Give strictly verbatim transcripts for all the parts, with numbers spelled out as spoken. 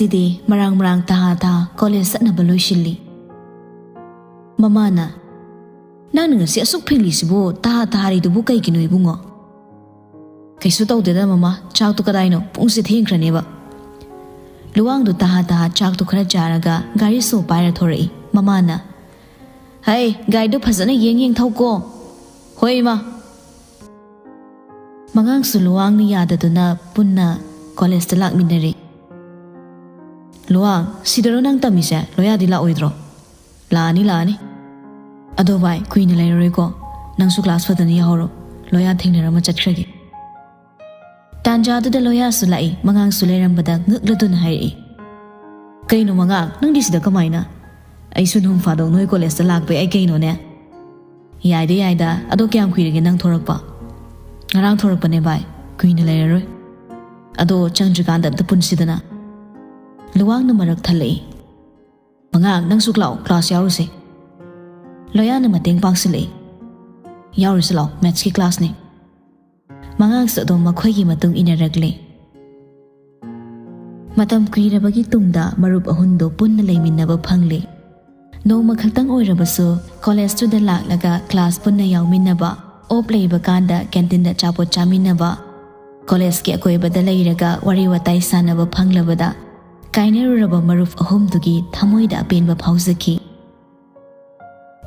ꯁꯤꯗꯤ ꯃꯔꯥꯡ ꯃꯔꯥꯡ ꯇꯍꯥ ꯇꯍꯥ ꯀꯣꯂꯦꯖ ꯆꯠꯅꯕ ꯂꯣꯏꯁꯤꯜꯂꯤ꯫ ꯃꯃꯥꯅ, "ꯅꯪꯅ ꯉꯁꯤ ꯑꯁꯨꯛ ꯐꯤꯡꯂꯤꯁꯤꯕꯨ ꯇꯍꯥ ꯇꯍꯥꯔꯤꯗꯨꯕꯨ ꯀꯩꯒꯤꯅꯣ ꯏꯕꯨꯡꯉꯣ? ꯀꯩꯁꯨ ꯇꯧꯗꯦꯗ ꯃꯃꯥ, ꯆꯥꯛꯇꯨ ꯀꯗꯥꯏꯅꯣ? ꯄꯨꯡꯁꯦ ꯊꯦꯡꯈ꯭ꯔꯅꯦꯕ꯫" ꯂꯨꯋꯥꯡꯗꯨ ꯇꯍꯥ ꯇꯍꯥ ꯆꯥꯛꯇꯨ ꯈꯔ ꯆꯥꯔꯒ ꯒꯥꯔꯤ ꯁꯣ ꯄꯥꯏꯔ ꯊꯣꯔꯛꯏ꯫ ꯃꯃꯥꯅ, "ꯍꯩ, ꯒꯥꯔꯤꯗꯨ ꯐꯖꯅ ꯌꯦꯡ ꯌꯦꯡ ꯊꯧꯀꯣ꯫" "ꯍꯣꯏ ꯏꯃꯥ꯫" ꯃꯉꯥꯡꯁꯨ ꯂꯨꯋꯥꯡꯅ ꯌꯥꯗꯗꯨꯅ ꯄꯨꯟꯅ ꯀꯣꯂꯦꯖꯇ ꯂꯥꯛꯃꯤꯟꯅꯔꯦ꯫ "ꯂꯨꯋꯥꯡ, ꯁꯤꯗꯔꯣ ꯅꯪ ꯇꯝꯃꯤꯁꯦ? ꯂꯣꯌꯥꯗꯤ ꯂꯥꯛꯑꯣꯏꯗ꯭ꯔꯣ?" "ꯂꯥꯛꯑꯅꯤ, ꯂꯥꯛꯑꯅꯤ꯫ ꯑꯗꯣ ꯚꯥꯏ, ꯀꯨꯏꯅ ꯂꯩꯔꯔꯣꯏꯀꯣ꯫ ꯅꯪꯁꯨ ꯀ꯭ꯂꯥꯁ ꯐꯖꯅ ꯌꯥꯎꯍꯧꯔꯣ꯫ ꯂꯣꯌꯥ ꯊꯦꯡꯅꯔꯝꯃ ꯆꯠꯈ꯭ꯔꯒꯦ꯫" ꯇꯥꯟꯖꯥꯗꯨꯗ ꯂꯣꯌꯥꯁꯨ ꯂꯥꯛꯏ꯫ ꯃꯉꯥꯡꯁꯨ ꯂꯩꯔꯝꯕꯗ ꯉꯛꯂꯗꯨꯅ ꯍꯥꯏꯔꯛꯏ, "ꯀꯩꯅꯣ ꯃꯉꯥꯡ, ꯅꯪꯗꯤ ꯁꯤꯗ ꯀꯃꯥꯏꯅ? ꯑꯩꯁꯨ ꯅꯣꯡ ꯐꯥꯗꯣꯛ ꯅꯣꯏ ꯀꯣꯂꯦꯖꯇ ꯂꯥꯛꯄ ꯌꯥꯏ ꯀꯩꯅꯣꯅꯦ?" "ꯌꯥꯏꯗ ꯌꯥꯏꯗ, ꯑꯗꯣ ꯀꯌꯥꯝ ꯀꯨꯏꯔꯒꯦ ꯅꯪ ꯊꯣꯔꯛꯄ?" "ꯉꯔꯥꯡ ꯊꯣꯔꯛꯄꯅꯦ ꯚꯥꯏ, ꯀꯨꯏꯅ ꯂꯩꯔꯔꯣꯏ꯫ ꯑꯗꯣ ꯆꯪꯗ꯭ꯔꯤꯀꯥꯟꯗ ꯑꯝꯇ ꯄꯨꯟꯁꯤꯗꯅ꯫" ꯂꯨꯋꯥꯡꯅ ꯃꯔꯛ ꯊꯜꯂꯛꯏ꯫ "ꯃꯉꯥꯡ, ꯅꯪꯁꯨ ꯂꯥꯛꯑꯣ, ꯀ꯭ꯂꯥꯁ ꯌꯥꯎꯔꯨꯁꯦ꯫" ꯂꯣꯌꯥꯅ ꯃꯇꯦꯡ ꯄꯥꯡꯁꯤꯜꯂꯛꯏ꯫ "ꯌꯥꯎꯔꯨꯁꯤ ꯂꯥꯛꯑꯣ, ꯃꯦꯠꯁꯀꯤ ꯀ꯭ꯂꯥꯁꯅꯦ꯫" ꯃꯉꯥꯡꯁꯨ ꯑꯗꯨꯝ ꯃꯈꯣꯏꯒꯤ ꯃꯇꯨꯡ ꯏꯟꯅꯔꯛꯂꯦ꯫ ꯃꯇꯝ ꯀꯨꯏꯔꯕꯒꯤ ꯇꯨꯡꯗ ꯃꯔꯨꯞ ꯑꯍꯨꯝꯗꯣ ꯄꯨꯟꯅ ꯂꯩꯃꯤꯟꯅꯕ ꯐꯪꯂꯦ꯫ ꯅꯣꯡꯃ ꯈꯛꯇꯪ ꯑꯣꯏꯔꯕꯁꯨ ꯀꯣꯂꯦꯖꯇꯨꯗ ꯂꯥꯛꯂꯒ ꯀ꯭ꯂꯥꯁ ꯄꯨꯟꯅ ꯌꯥꯎꯃꯤꯟꯅꯕ, ꯑꯣꯞ ꯂꯩꯕ ꯀꯥꯟꯗ ꯀꯦꯟꯇꯤꯟꯗ ꯑꯆꯥꯄꯣꯠ ꯆꯥꯃꯤꯟꯅꯕ, ꯀꯣꯂꯦꯖꯀꯤ ꯑꯀꯣꯏꯕꯗ ꯂꯩꯔꯒ ꯋꯥꯔꯤ ꯋꯥꯇꯥꯏ ꯁꯥꯟꯅꯕ ꯐꯪꯂꯕꯗ ꯀꯥꯏꯅꯔꯨꯔꯕ ꯃꯔꯨꯞ ꯑꯍꯨꯝꯗꯨꯒꯤ ꯊꯃꯣꯏꯗ ꯑꯄꯦꯟꯕ ꯐꯥꯎꯖꯈꯤ꯫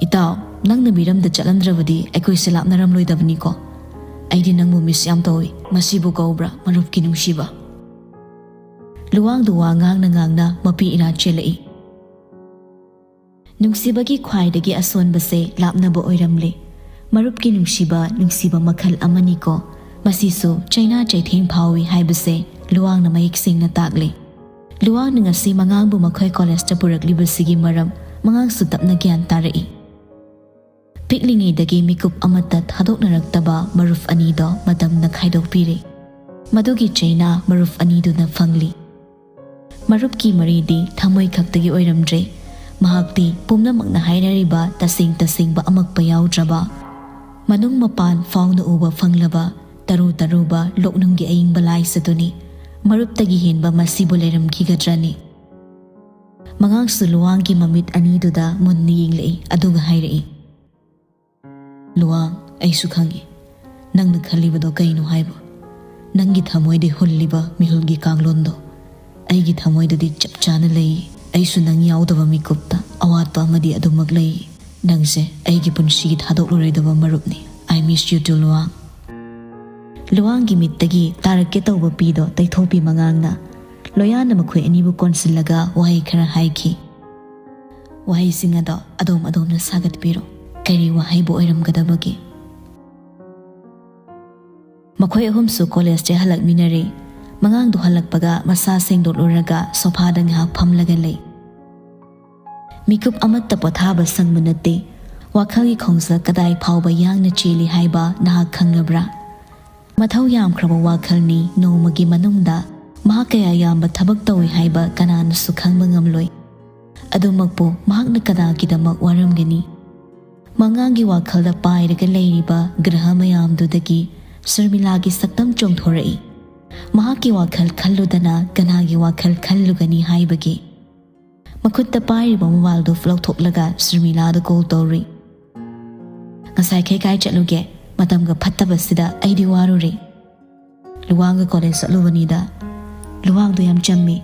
"ꯏꯇꯥꯎ, ꯅꯪꯅ ꯃꯤꯔꯝꯗ ꯆꯠꯂꯝꯗ꯭ꯔꯕꯗꯤ ꯑꯩꯈꯣꯏꯁꯦ ꯂꯥꯞꯅꯔꯝꯂꯣꯏꯗꯕꯅꯤꯀꯣ꯫ ꯑꯩꯗꯤ ꯅꯪꯕꯨ ꯃꯤꯁ ꯌꯥꯝ ꯇꯧꯏ꯫ ꯃꯁꯤꯕꯨ ꯀꯧꯕ꯭ꯔꯥ ꯃꯔꯨꯞꯀꯤ ꯅꯨꯡꯁꯤꯕ?" ꯂꯨꯋꯥꯡꯗꯨ ꯋꯥ ꯉꯥꯡꯅ ꯉꯥꯡꯅ ꯃꯄꯤ ꯏꯔꯥ ꯆꯦꯜꯂꯛꯏ꯫ ꯅꯨꯡꯁꯤꯕꯒꯤ ꯈ꯭ꯋꯥꯏꯗꯒꯤ ꯑꯁꯣꯟꯕꯁꯦ ꯂꯥꯞꯅꯕ ꯑꯣꯏꯔꯝꯂꯦ꯫ ꯃꯔꯨꯞꯀꯤ ꯅꯨꯡꯁꯤꯕ, ꯅꯨꯡꯁꯤꯕ ꯃꯈꯜ ꯑꯃꯅꯤꯀꯣ꯫ ꯃꯁꯤꯁꯨ ꯆꯩꯅꯥ ꯆꯩꯊꯦꯡ ꯐꯥꯎꯏ ꯍꯥꯏꯕꯁꯦ ꯂꯨꯋꯥꯡꯅ ꯃꯌꯦꯛ ꯁꯦꯡꯅ ꯇꯥꯛꯂꯦ꯫ ꯂꯨꯋꯥꯡꯅ ꯉꯁꯤ ꯃꯉꯥꯡꯕꯨ ꯃꯈꯣꯏ ꯀꯣꯂꯦꯖꯇ ꯄꯨꯔꯛꯂꯤꯕꯁꯤꯒꯤ ꯃꯔꯝ ꯃꯉꯥꯡꯁꯨ ꯇꯞꯅ ꯒ꯭ꯌꯥꯟ ꯇꯥꯔꯛꯏ꯫ ꯄꯤꯛꯂꯤꯉꯩꯗꯒꯤ ꯃꯤꯀꯨꯞ ꯑꯃꯠꯇ ꯊꯥꯗꯣꯛꯅꯔꯛꯇꯕ ꯃꯔꯨꯞ ꯑꯅꯤꯗꯣ ꯃꯇꯝꯅ ꯈꯥꯏꯗꯣꯛꯄꯤꯔꯦ꯫ ꯃꯗꯨꯒꯤ ꯆꯩꯅꯥ ꯃꯔꯨꯞ ꯑꯅꯤꯗꯨꯅ ꯐꯪꯂꯤ꯫ ꯃꯔꯨꯞꯀꯤ ꯃꯔꯤꯗꯤ ꯊꯃꯣꯏ ꯈꯛꯇꯒꯤ ꯑꯣꯏꯔꯝꯗ꯭ꯔꯦ꯫ ꯃꯍꯥꯛꯇꯤ ꯄꯨꯝꯅꯃꯛꯅ ꯍꯥꯏꯅꯔꯤꯕ ꯇꯁꯦꯡ ꯇꯁꯦꯡꯕ ꯑꯃꯛꯄ ꯌꯥꯎꯗ꯭ꯔꯕ, ꯃꯅꯨꯡ ꯃꯄꯥꯟ ꯐꯥꯎꯅ ꯎꯕ ꯐꯪꯂꯕ ꯇꯔꯨ ꯇꯔꯨꯕ ꯂꯣꯛꯅꯨꯡꯒꯤ ꯑꯏꯪꯕ ꯂꯥꯏꯁ ꯑꯗꯨꯅꯤ꯫ ꯃꯔꯨꯞꯇꯒꯤ ꯍꯦꯟꯕ ꯃꯁꯤꯕꯨ ꯂꯩꯔꯝꯈꯤꯒꯗ꯭ꯔꯅꯤ? ꯃꯉꯥꯡꯁꯨ ꯂꯨꯋꯥꯡꯒꯤ ꯃꯃꯤꯠ ꯑꯅꯤꯗꯨꯗ ꯃꯨꯟꯅ ꯌꯦꯡꯂꯛꯏ, ꯑꯗꯨꯒ ꯍꯥꯏꯔꯛꯏ, "ꯂꯨꯋꯥꯡ, ꯑꯩꯁꯨ ꯈꯪꯏ ꯅꯪꯅ ꯈꯜꯂꯤꯕꯗꯣ ꯀꯩꯅꯣ ꯍꯥꯏꯕ꯫ ꯅꯪꯒꯤ ꯊꯃꯣꯏꯗ ꯍꯨꯜꯂꯤꯕ ꯃꯤꯍꯨꯜꯒꯤ ꯀꯥꯡꯂꯣꯟꯗꯣ ꯑꯩꯒꯤ ꯊꯃꯣꯏꯗꯗꯤ ꯆꯞ ꯆꯥꯅ ꯂꯩ꯫ ꯑꯩꯁꯨ ꯅꯪ ꯌꯥꯎꯗꯕ ꯃꯤꯀꯨꯞꯇ ꯑꯋꯥꯠꯄ ꯑꯃꯗꯤ ꯑꯗꯨꯃꯛ ꯂꯩ꯫ ꯅꯪꯁꯦ ꯑꯩꯒꯤ ꯄꯨꯟꯁꯤꯒꯤ ꯊꯥꯗꯣꯛꯂꯔꯣꯏꯗꯕ ꯃꯔꯨꯞꯅꯤ꯫ I miss you too, Luwang." ꯂꯨꯋꯥꯡꯒꯤ ꯃꯤꯠꯇꯒꯤ ꯇꯥꯔꯛꯀꯦ ꯇꯧꯕ ꯄꯤꯗꯣ ꯇꯩꯊꯣꯛꯄꯤ ꯃꯉꯥꯡꯅ ꯂꯣꯌꯥꯅ ꯃꯈꯣꯏ ꯑꯅꯤꯕꯨ ꯀꯣꯟꯁꯤꯜꯂꯒ ꯋꯥꯍꯩ ꯈꯔ ꯍꯥꯏꯈꯤ꯫ ꯋꯥꯍꯩꯁꯤꯡ ꯑꯗꯣ ꯑꯗꯣꯝ ꯑꯗꯣꯝꯅ ꯁꯥꯒꯠꯄꯤꯔꯣ꯫ ꯀꯔꯤ ꯋꯥꯍꯩꯕꯨ ꯑꯣꯏꯔꯝꯒꯗꯕꯒꯦ? ꯃꯈꯣꯏ ꯑꯍꯨꯝꯁꯨ ꯀꯣꯂꯦꯖꯇ ꯍꯜꯂꯛꯃꯤꯟꯅꯔꯦ꯫ ꯃꯉꯥꯡꯗꯣ ꯍꯜꯂꯛꯄꯒ ꯃꯁꯥ ꯁꯦꯡꯗꯣꯛꯂꯨꯔꯒ ꯁꯣꯐꯥꯗ ꯉꯥꯏꯍꯥꯛ ꯐꯝꯂꯒ ꯂꯩ꯫ ꯃꯤꯀꯨꯞ ꯑꯃꯠꯇ ꯄꯣꯊꯥꯕ ꯁꯪꯕ ꯅꯠꯇꯦ꯫ ꯋꯥꯈꯜꯒꯤ ꯈꯣꯡꯆꯠ ꯀꯗꯥꯏ ꯐꯥꯎꯕ ꯌꯥꯡꯅ ꯆꯦꯜꯂꯤ ꯍꯥꯏꯕ ꯅꯍꯥꯛ ꯈꯪꯂꯕ꯭ꯔꯥ? ꯃꯊꯧ ꯌꯥꯝꯈ꯭ꯔꯕ ꯋꯥꯈꯜꯅꯤ꯫ ꯅꯣꯡꯃꯒꯤ ꯃꯅꯨꯡꯗ ꯃꯍꯥꯛ ꯀꯌꯥ ꯌꯥꯝꯕ ꯊꯕꯛ ꯇꯧꯏ ꯍꯥꯏꯕ ꯀꯅꯥꯅꯁꯨ ꯈꯪꯕ ꯉꯝꯂꯣꯏ꯫ ꯑꯗꯨꯃꯛꯄꯨ ꯃꯍꯥꯛꯅ ꯀꯅꯥꯒꯤꯗꯃꯛ ꯋꯥꯔꯝꯒꯅꯤ? ꯃꯉꯥꯡꯒꯤ ꯋꯥꯈꯜꯗ ꯄꯥꯏꯔꯒ ꯂꯩꯔꯤꯕ ꯒ꯭ꯔꯍ ꯃꯌꯥꯝꯗꯨꯗꯒꯤ ꯁꯨꯔꯃꯤꯂꯥꯒꯤ ꯁꯛꯇꯝ ꯆꯣꯡꯊꯣꯔꯛꯏ꯫ ꯃꯍꯥꯛꯀꯤ ꯋꯥꯈꯜ ꯈꯜꯂꯨꯗꯅ ꯀꯅꯥꯒꯤ ꯋꯥꯈꯜ ꯈꯜꯂꯨꯒꯅꯤ ꯍꯥꯏꯕꯒꯦ? ꯃꯈꯨꯠꯇ ꯄꯥꯏꯔꯤꯕ ꯃꯣꯕꯥꯏꯜꯗꯨ ꯂꯧꯊꯣꯛꯂꯒ ꯁꯨꯔꯃꯤꯂꯥꯗ ꯀꯣꯜ ꯇꯧꯔꯤ꯫ "ꯉꯁꯥꯏꯈꯩ ꯀꯥꯏ ꯆꯠꯂꯨꯒꯦ? ꯃꯇꯝꯒ ꯐꯠꯇꯕꯁꯤꯗ ꯑꯩꯗꯤ ꯋꯥꯔꯨꯔꯦ꯫" "ꯂꯨꯋꯥꯡꯒ ꯀꯣꯂꯦꯖ ꯆꯠꯂꯨꯕꯅꯤꯗ꯫" "ꯂꯨꯋꯥꯡꯗꯣ ꯌꯥꯝ ꯆꯝꯃꯤ꯫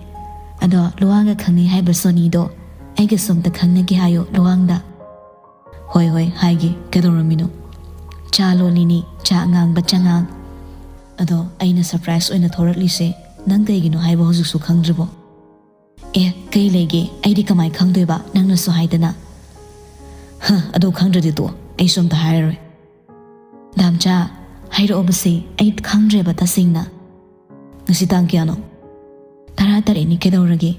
ꯑꯗꯣ ꯂꯨꯋꯥꯡꯒ ꯈꯪꯅꯩ ꯍꯥꯏꯕ ꯁꯣꯅꯤꯗꯣ ꯑꯩꯒꯁꯨ ꯑꯝꯇ ꯈꯪꯅꯒꯦ ꯍꯥꯏꯌꯣ ꯂꯨꯋꯥꯡꯗ꯫" "ꯍꯣꯏ ꯍꯣꯏ, ꯍꯥꯏꯒꯦ꯫ ꯀꯩꯗꯧꯔꯝꯃꯤꯅꯣ?" "ꯆꯥ ꯂꯣꯜꯂꯤꯅꯤ, ꯆꯥ ꯑꯉꯥꯡꯕ ꯆꯉꯥꯡ꯫ ꯑꯗꯣ ꯑꯩꯅ ꯁꯔꯄ꯭ꯔꯥꯏꯖ ꯑꯣꯏꯅ ꯊꯣꯔꯛꯂꯤꯁꯦ ꯅꯪ ꯀꯩꯒꯤꯅꯣ ꯍꯥꯏꯕ ꯍꯧꯖꯤꯛꯁꯨ ꯈꯪꯗ꯭ꯔꯤꯕꯣ?" "ꯑꯦ, ꯀꯩ ꯂꯩꯒꯦ? ꯑꯩꯗꯤ ꯀꯃꯥꯏ ꯈꯪꯗꯣꯏꯕ, ꯅꯪꯅꯁꯨ ꯍꯥꯏꯗꯅ?" "ꯍ, ꯑꯗꯨ ꯈꯪꯗ꯭ꯔꯗꯤ ꯇꯣꯛꯑꯣ, ꯑꯩꯁꯨ ꯑꯝꯇ ꯍꯥꯏꯔꯔꯣꯏ꯫" "ꯗꯥꯝꯆꯥ, ꯍꯥꯏꯔꯛꯑꯣꯕꯁꯦ, ꯑꯩ ꯈꯪꯗ꯭ꯔꯦꯕ ꯇꯁꯦꯡꯅ꯫" "ꯉꯁꯤ ꯇꯥꯡ ꯀꯌꯥꯅꯣ?" "ꯇꯔꯥ ꯇꯔꯦꯠꯅꯤ, ꯀꯩꯗꯧꯔꯒꯦ?"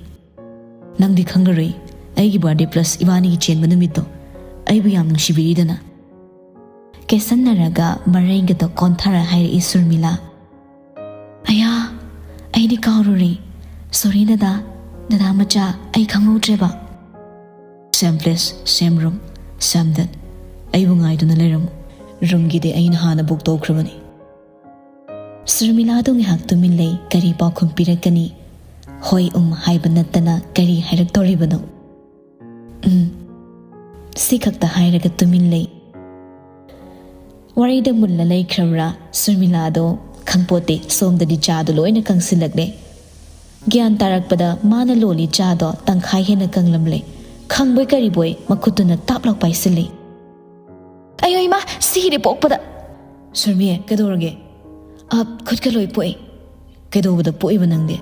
"ꯅꯪꯗꯤ ꯈꯪꯂꯔꯣꯏ, ꯑꯩꯒꯤ ꯕꯥꯔꯗꯦ ꯄ꯭ꯂꯁ ꯏꯕꯥꯅꯤꯒꯤ ꯆꯦꯟꯕ ꯅꯨꯃꯤꯠꯇꯣ꯫ ꯑꯩꯕꯨ ꯌꯥꯝ ꯅꯨꯡꯁꯤꯕꯤꯔꯤꯗꯅ꯫" ꯀꯦꯁꯟꯅꯔꯒ ꯃꯔꯩꯒꯗꯣ ꯀꯣꯟꯊꯔ ꯍꯥꯏꯔꯛꯏ ꯁꯨꯔꯃꯤꯂꯥ꯫ "ꯑꯌꯥ, ꯑꯩꯗꯤ ꯀꯥꯎꯔꯨꯔꯦ꯫ ꯁꯣꯔꯤ ꯗꯗꯥ, ꯗꯗꯥ ꯃꯆꯥ, ꯑꯩ ꯈꯪꯍꯧꯗ꯭ꯔꯦꯕ꯫" "Same place, same room, same date꯫ ꯑꯩꯕꯨ ꯉꯥꯏꯗꯨꯅ ꯂꯩꯔꯝꯃꯨ꯫ ꯔꯨꯝꯒꯤꯗꯤ ꯑꯩꯅ ꯍꯥꯟꯅ ꯕꯨꯛ ꯇꯧꯈ꯭ꯔꯕꯅꯤ꯫" ꯁꯨꯔꯃꯤꯂꯥꯗꯣ ꯉꯥꯏꯍꯥꯛ ꯇꯨꯃꯤꯟ ꯂꯩ꯫ ꯀꯔꯤ ꯄꯥꯎꯈꯨꯝ ꯄꯤꯔꯛꯀꯅꯤ? ꯍꯣꯏ, ꯎꯝ ꯍꯥꯏꯕ ꯅꯠꯇꯅ ꯀꯔꯤ ꯍꯥꯏꯔꯛꯇꯧꯔꯤꯕꯅꯣ? ꯎꯝ꯫ ꯁꯤ ꯈꯛꯇ ꯍꯥꯏꯔꯒ ꯇꯨꯃꯤꯟ ꯂꯩ꯫ ꯋꯥꯔꯤꯗ ꯃꯨꯜꯂ ꯂꯩꯈ꯭ꯔꯕ꯭ꯔꯥ? ꯁꯨꯔꯃꯤꯂꯥꯗꯣ ꯈꯪꯄꯣꯠꯇꯦ꯫ ꯁꯣꯝꯗꯗꯤ ꯆꯥꯗꯣ ꯂꯣꯏꯅ ꯀꯪꯁꯤꯜꯂꯛꯂꯦ꯫ ꯒ꯭ꯌꯥꯟ ꯇꯥꯔꯛꯄꯗ ꯃꯥꯅ ꯂꯣꯜꯂꯤ ꯆꯥꯗꯣ ꯇꯪꯈꯥꯏ ꯍꯦꯟꯅ ꯀꯪꯂꯝꯂꯦ꯫ ꯈꯪꯕꯣꯏ ꯀꯔꯤꯕꯣꯏ ꯃꯈꯨꯠꯇꯨꯅ ꯇꯥꯞ ꯂꯥꯎ ꯄꯥꯏꯁꯤꯜꯂꯤ꯫ "ꯑꯌꯣ ꯏꯃꯥ, ꯁꯤꯔꯦ ꯄꯣꯛꯄꯗ!" "ꯁꯨꯔꯃꯤ, ꯀꯩꯗꯧꯔꯒꯦ? ꯑꯞ, ꯈꯨꯠꯀ ꯂꯣꯏ ꯄꯣꯛꯏ!" "ꯀꯩꯗꯧꯕꯗ ꯄꯣꯛꯏꯕ ꯅꯪꯗꯤ?"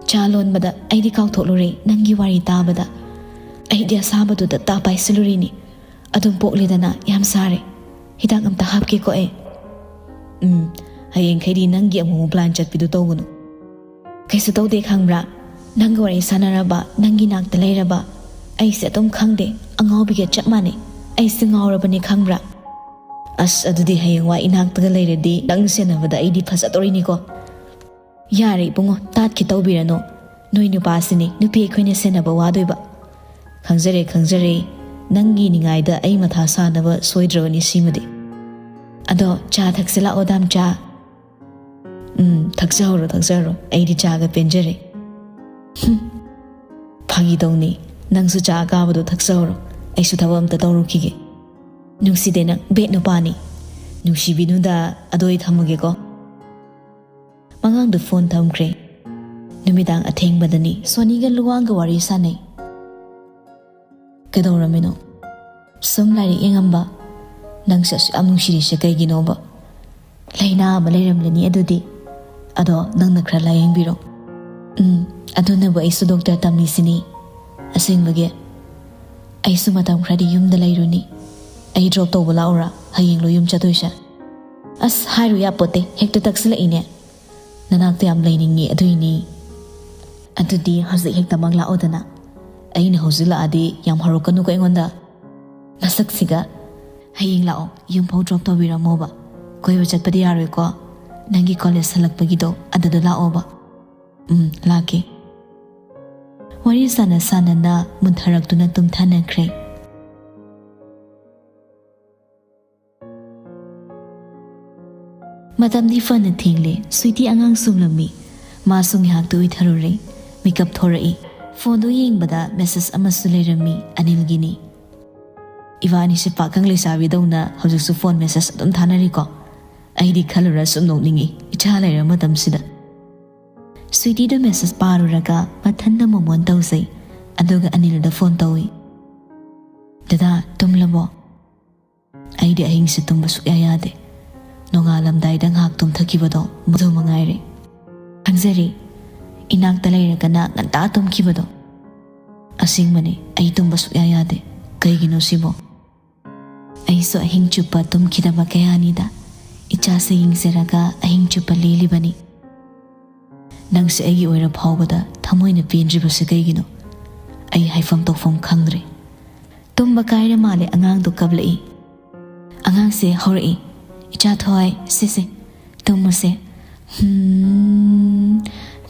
"ꯆꯥ ꯂꯣꯟꯕꯗ ꯑꯩꯗꯤ ꯀꯥꯎꯊꯣꯛꯂꯨꯔꯦ, ꯅꯪꯒꯤ ꯋꯥꯔꯤ ꯇꯥꯕꯗ꯫ ꯑꯩꯗꯤ ꯑꯁꯥꯕꯗꯨꯗ ꯇꯥꯞ ꯄꯥꯏꯁꯤꯜꯂꯨꯔꯤꯅꯤ꯫ ꯑꯗꯨꯝ ꯄꯣꯛꯂꯦꯗꯅ, ꯌꯥꯝ ꯁꯥꯔꯦ꯫ ꯍꯤꯗꯥꯛ ꯑꯝꯇ ꯍꯥꯞꯀꯦꯀꯣ ꯑꯩ꯫" "ꯎꯝ, ꯍꯌꯦꯡꯈꯩꯗꯤ ꯅꯪꯒꯤ ꯑꯃꯨꯛ ꯑꯃꯨꯛ plan ꯆꯠꯄꯤꯗꯨ ꯇꯧꯒꯅꯨ꯫" "ꯀꯩꯁꯨ ꯇꯧꯗꯦ ꯈꯪꯕ꯭ꯔꯥ? ꯅꯪꯒ ꯋꯥꯔꯤ ꯁꯥꯟꯅꯔꯕ, ꯅꯪꯒꯤ ꯅꯥꯛꯇ ꯂꯩꯔꯕ, ꯑꯩꯁꯦ ꯑꯗꯨꯝ ꯈꯪꯗꯦ, ꯑꯉꯥꯎꯕꯤꯒ ꯆꯞ ꯃꯥꯟꯅꯩ꯫ ꯑꯩꯁꯦ ꯉꯥꯎꯔꯕꯅꯦ ꯈꯪꯕ꯭꯭ꯔꯥ?" "ꯑꯁ, ꯑꯗꯨꯗꯤ ꯍꯌꯦꯡꯋꯥꯏ ꯏꯅꯥꯛꯇꯒ ꯂꯩꯔꯗꯤ ꯅꯪ ꯁꯦꯟꯅꯕꯗ ꯑꯩꯗꯤ ꯐꯖꯗꯣꯔꯤꯅꯤꯀꯣ꯫" "ꯌꯥꯔꯦ ꯏꯕꯨꯡꯉꯣ, ꯇꯥꯠꯀꯦ ꯇꯧꯕꯤꯔꯅꯨ꯫ ꯅꯣꯏ ꯅꯨꯄꯥꯁꯤꯅꯤ ꯅꯨꯄꯤ ꯑꯩꯈꯣꯏꯅ ꯁꯦꯟꯅꯕ ꯋꯥꯗꯣꯏꯕ꯫" "ꯈꯪꯖꯔꯦ, ꯈꯪꯖꯔꯦ꯫ ꯅꯪꯒꯤ ꯅꯤꯡꯉꯥꯏꯗ ꯑꯩ ꯃꯊꯥ ꯁꯥꯅꯕ ꯁꯣꯏꯗ꯭ꯔꯕꯅꯤ ꯁꯤꯃꯗꯤ꯫ ꯑꯗꯣ ꯆꯥ ꯊꯛꯁꯤ ꯂꯥꯛꯑꯣ, ꯗꯥꯝꯆꯥ꯫" "ꯎꯝ, ꯊꯛꯆꯍꯧꯔꯣ, ꯊꯛꯆꯍꯧꯔꯣ꯫ ꯑꯩꯗꯤ ꯆꯥꯒ ꯄꯦꯟꯖꯔꯦ꯫" "ꯍꯨꯝ, ꯐꯥꯒꯤ ꯇꯧꯅꯤ꯫ ꯅꯪꯁꯨ ꯆꯥ ꯑꯀꯥꯕꯗꯣ ꯊꯛꯆꯍꯧꯔꯣ꯫ ꯑꯩꯁꯨ ꯊꯕꯛ ꯑꯝꯇ ꯇꯧꯔꯨꯈꯤꯒꯦ꯫" "ꯅꯨꯡꯁꯤꯗꯦ ꯅꯪ, bad ꯅꯨꯄꯥꯅꯤ꯫" "ꯅꯨꯡꯁꯤꯕꯤꯅꯨꯗ, ꯑꯗꯣ ꯑꯩ ꯊꯝꯃꯒꯦꯀꯣ꯫" ꯃꯉꯥꯡꯗꯨ phone ꯊꯝꯈ꯭ꯔꯦ꯫ ꯅꯨꯃꯤꯗꯥꯡ ꯑꯊꯦꯡꯕꯗꯅꯤ꯫ ꯁꯣꯅꯤꯒ ꯂꯨꯋꯥꯡꯒ ꯋꯥꯔꯤ ꯁꯥꯟꯅꯩ꯫ "ꯀꯩꯗꯧꯔꯝꯃꯤꯅꯣ?" "ꯁꯨꯝ ꯂꯥꯏꯔꯤꯛ ꯌꯦꯡꯉꯝꯕ꯫ ꯅꯪꯁꯦ ꯑꯁꯨꯛ ꯌꯥꯝ ꯅꯨꯡꯁꯤꯔꯤꯁꯦ ꯀꯩꯒꯤꯅꯣꯕ? ꯂꯥꯏꯅꯥ ꯑꯃ ꯂꯩꯔꯝꯂꯅꯤ ꯑꯗꯨꯗꯤ꯫ ꯑꯗꯣ ꯅꯪꯅ ꯈꯔ ꯂꯥꯏꯌꯦꯡꯕꯤꯔꯣ꯫" "ꯎꯝ, ꯑꯗꯨꯅꯕꯨ ꯑꯩꯁꯨ doctor ꯇꯝꯃꯤꯁꯤꯅꯤ꯫" "ꯑꯁꯦꯡꯕꯒꯤ?" "ꯑꯩꯁꯨ ꯃꯇꯝ ꯈꯔꯗꯤ ꯌꯨꯝꯗ ꯂꯩꯔꯨꯅꯤ꯫" "ꯑꯩ drop ꯇꯧꯕ ꯂꯥꯛꯎꯔꯥ? ꯍꯌꯦꯡꯂꯣ ꯌꯨꯝ ꯆꯠꯇꯣꯏꯁꯦ?" "ꯑꯁ, ꯍꯥꯏꯔꯨ ꯌꯥꯄꯣꯠꯇꯦ, ꯍꯦꯛꯇ ꯇꯛꯁꯤꯜꯂꯛꯏꯅꯦ꯫ ꯅꯅꯥꯛꯇ ꯌꯥꯝ ꯂꯩꯅꯤꯡꯉꯤ ꯑꯗꯨꯏꯅꯤ꯫" "ꯑꯗꯨꯗꯤ ꯍꯧꯖꯤꯛ ꯍꯦꯛꯇꯃꯛ ꯂꯥꯛꯑꯣꯗꯅ꯫" "ꯑꯩꯅ ꯍꯧꯖꯤꯛ ꯂꯥꯛꯑꯗꯤ ꯌꯥꯝ ꯍꯧꯔꯛꯀꯅꯨꯀꯣ ꯑꯩꯉꯣꯟꯗ꯫" "ꯃꯁꯛꯁꯤꯒ꯫" "ꯍꯌꯦꯡ ꯂꯥꯛꯑꯣ, ꯌꯨꯝꯐꯥꯎ drop ꯇꯧꯕꯤꯔꯝꯃꯣꯕ꯫ ꯀꯣꯏꯕ ꯆꯠꯄꯗꯤ ꯌꯥꯔꯣꯏꯀꯣ꯫ ꯅꯪꯒꯤ college ꯍꯜꯂꯛꯄꯒꯤꯗꯣ ꯑꯗꯨꯗ ꯂꯥꯛꯑꯣꯕ꯫" "ꯎꯝ, ꯂꯥꯛꯀꯦ꯫" ꯋꯥꯔꯤ ꯁꯥꯟꯅ ꯁꯥꯟꯅꯅ ꯃꯨꯟꯊꯔꯛꯇꯨꯅ ꯇꯨꯝꯊꯅꯈ꯭ꯔꯦ꯫ ꯃꯇꯝꯗꯤ ꯐꯅ ꯊꯦꯡꯂꯦ꯫ ꯁ꯭ꯋꯤꯇꯤ ꯑꯉꯥꯡ ꯁꯨꯝꯂꯝꯃꯤ꯫ ꯃꯥꯁꯨ ꯉꯥꯏꯍꯥꯛꯇꯤ ꯎꯏꯊꯔꯨꯔꯦ꯫ ꯃꯤꯀꯞ ꯊꯣꯔꯛꯏ꯫ ꯐꯣꯟꯗꯨ ꯌꯦꯡꯕꯗ ꯃꯦꯁꯦꯖ ꯑꯃꯁꯨ ꯂꯩꯔꯝꯃꯤ, ꯑꯅꯤꯜꯒꯤꯅꯤ꯫ "ꯏꯕꯥꯅꯤꯁꯦ ꯄꯥꯈꯪ ꯂꯩꯁꯥꯕꯤꯗꯧꯅ ꯍꯧꯖꯤꯛꯁꯨ ꯐꯣꯟ ꯃꯦꯁꯦꯖ ꯑꯗꯨꯝ ꯊꯥꯅꯔꯤꯀꯣ? ꯑꯩꯗꯤ ꯈꯜꯂꯨꯔ ꯁꯨꯝ ꯅꯣꯛꯅꯤꯡꯉꯤ, ꯏꯆꯥ ꯂꯩꯔ ꯃꯇꯝꯁꯤꯗ꯫" ꯁ꯭ꯋꯤꯇꯤꯗ ꯃꯦꯁꯦꯖ ꯄꯥꯔꯨꯔꯒ ꯃꯊꯟꯗ ꯃꯣꯃꯣꯟ ꯇꯧꯖꯩ꯫ ꯑꯗꯨꯒ ꯑꯅꯤꯜꯗ ꯐꯣꯟ ꯇꯧꯏ꯫ "ꯗꯗꯥ, ꯇꯨꯝꯂꯕꯣ?" "ꯑꯩꯗꯤ ꯑꯍꯤꯡꯁꯦ ꯇꯨꯝꯕ ꯁꯨꯛꯌꯥ ꯌꯥꯗꯦ꯫ ꯅꯣꯡꯉꯥꯜꯂꯝꯗꯥꯏꯗ ꯉꯥꯏꯍꯥꯛ ꯇꯨꯝꯊꯈꯤꯕꯗꯣ, ꯃꯗꯨ ꯃꯉꯥꯏꯔꯦ꯫" "ꯈꯪꯖꯔꯤ꯫ ꯏꯅꯥꯛꯇ ꯂꯩꯔꯒꯅ ꯉꯟꯇꯥ ꯇꯨꯝꯈꯤꯕꯗꯣ꯫" "ꯑꯁꯦꯡꯕꯅꯦ, ꯑꯩ ꯇꯨꯝꯕ ꯁꯨꯛꯌꯥ ꯌꯥꯗꯦ꯫ ꯀꯩꯒꯤꯅꯣ ꯁꯤꯕꯣ? ꯑꯩꯁꯨ ꯑꯍꯤꯡ ꯆꯨꯞꯄ ꯇꯨꯝꯈꯤꯗꯕ ꯀꯌꯥꯅꯤꯗ ꯏꯆꯥꯁꯦ ꯌꯦꯡꯖꯔꯒ ꯑꯍꯤꯡ ꯆꯨꯞꯄ ꯂꯦꯜꯂꯤꯕꯅꯤ꯫ ꯅꯪꯁꯦ ꯑꯩꯒꯤ ꯑꯣꯏꯔ ꯐꯥꯎꯕꯗ ꯊꯃꯣꯏꯅ ꯄꯦꯟꯗ꯭ꯔꯤꯕꯁꯦ ꯀꯩꯒꯤꯅꯣ? ꯑꯩ ꯍꯥꯏꯐꯝ ꯇꯧꯐꯝ ꯈꯪꯗ꯭ꯔꯦ꯫" ꯇꯨꯝꯕ ꯀꯥꯏꯔ ꯃꯥꯜꯂꯦ꯫ ꯑꯉꯥꯡꯗꯣ ꯀꯞꯂꯛꯏ꯫ ꯑꯉꯥꯡꯁꯦ ꯍꯧꯔꯛꯏ꯫ "ꯏꯆꯥ ꯊꯋꯥꯏ, ꯁꯦ, ꯁꯦ, ꯇꯨꯝꯃꯁꯦ꯫ ꯍꯨꯝ,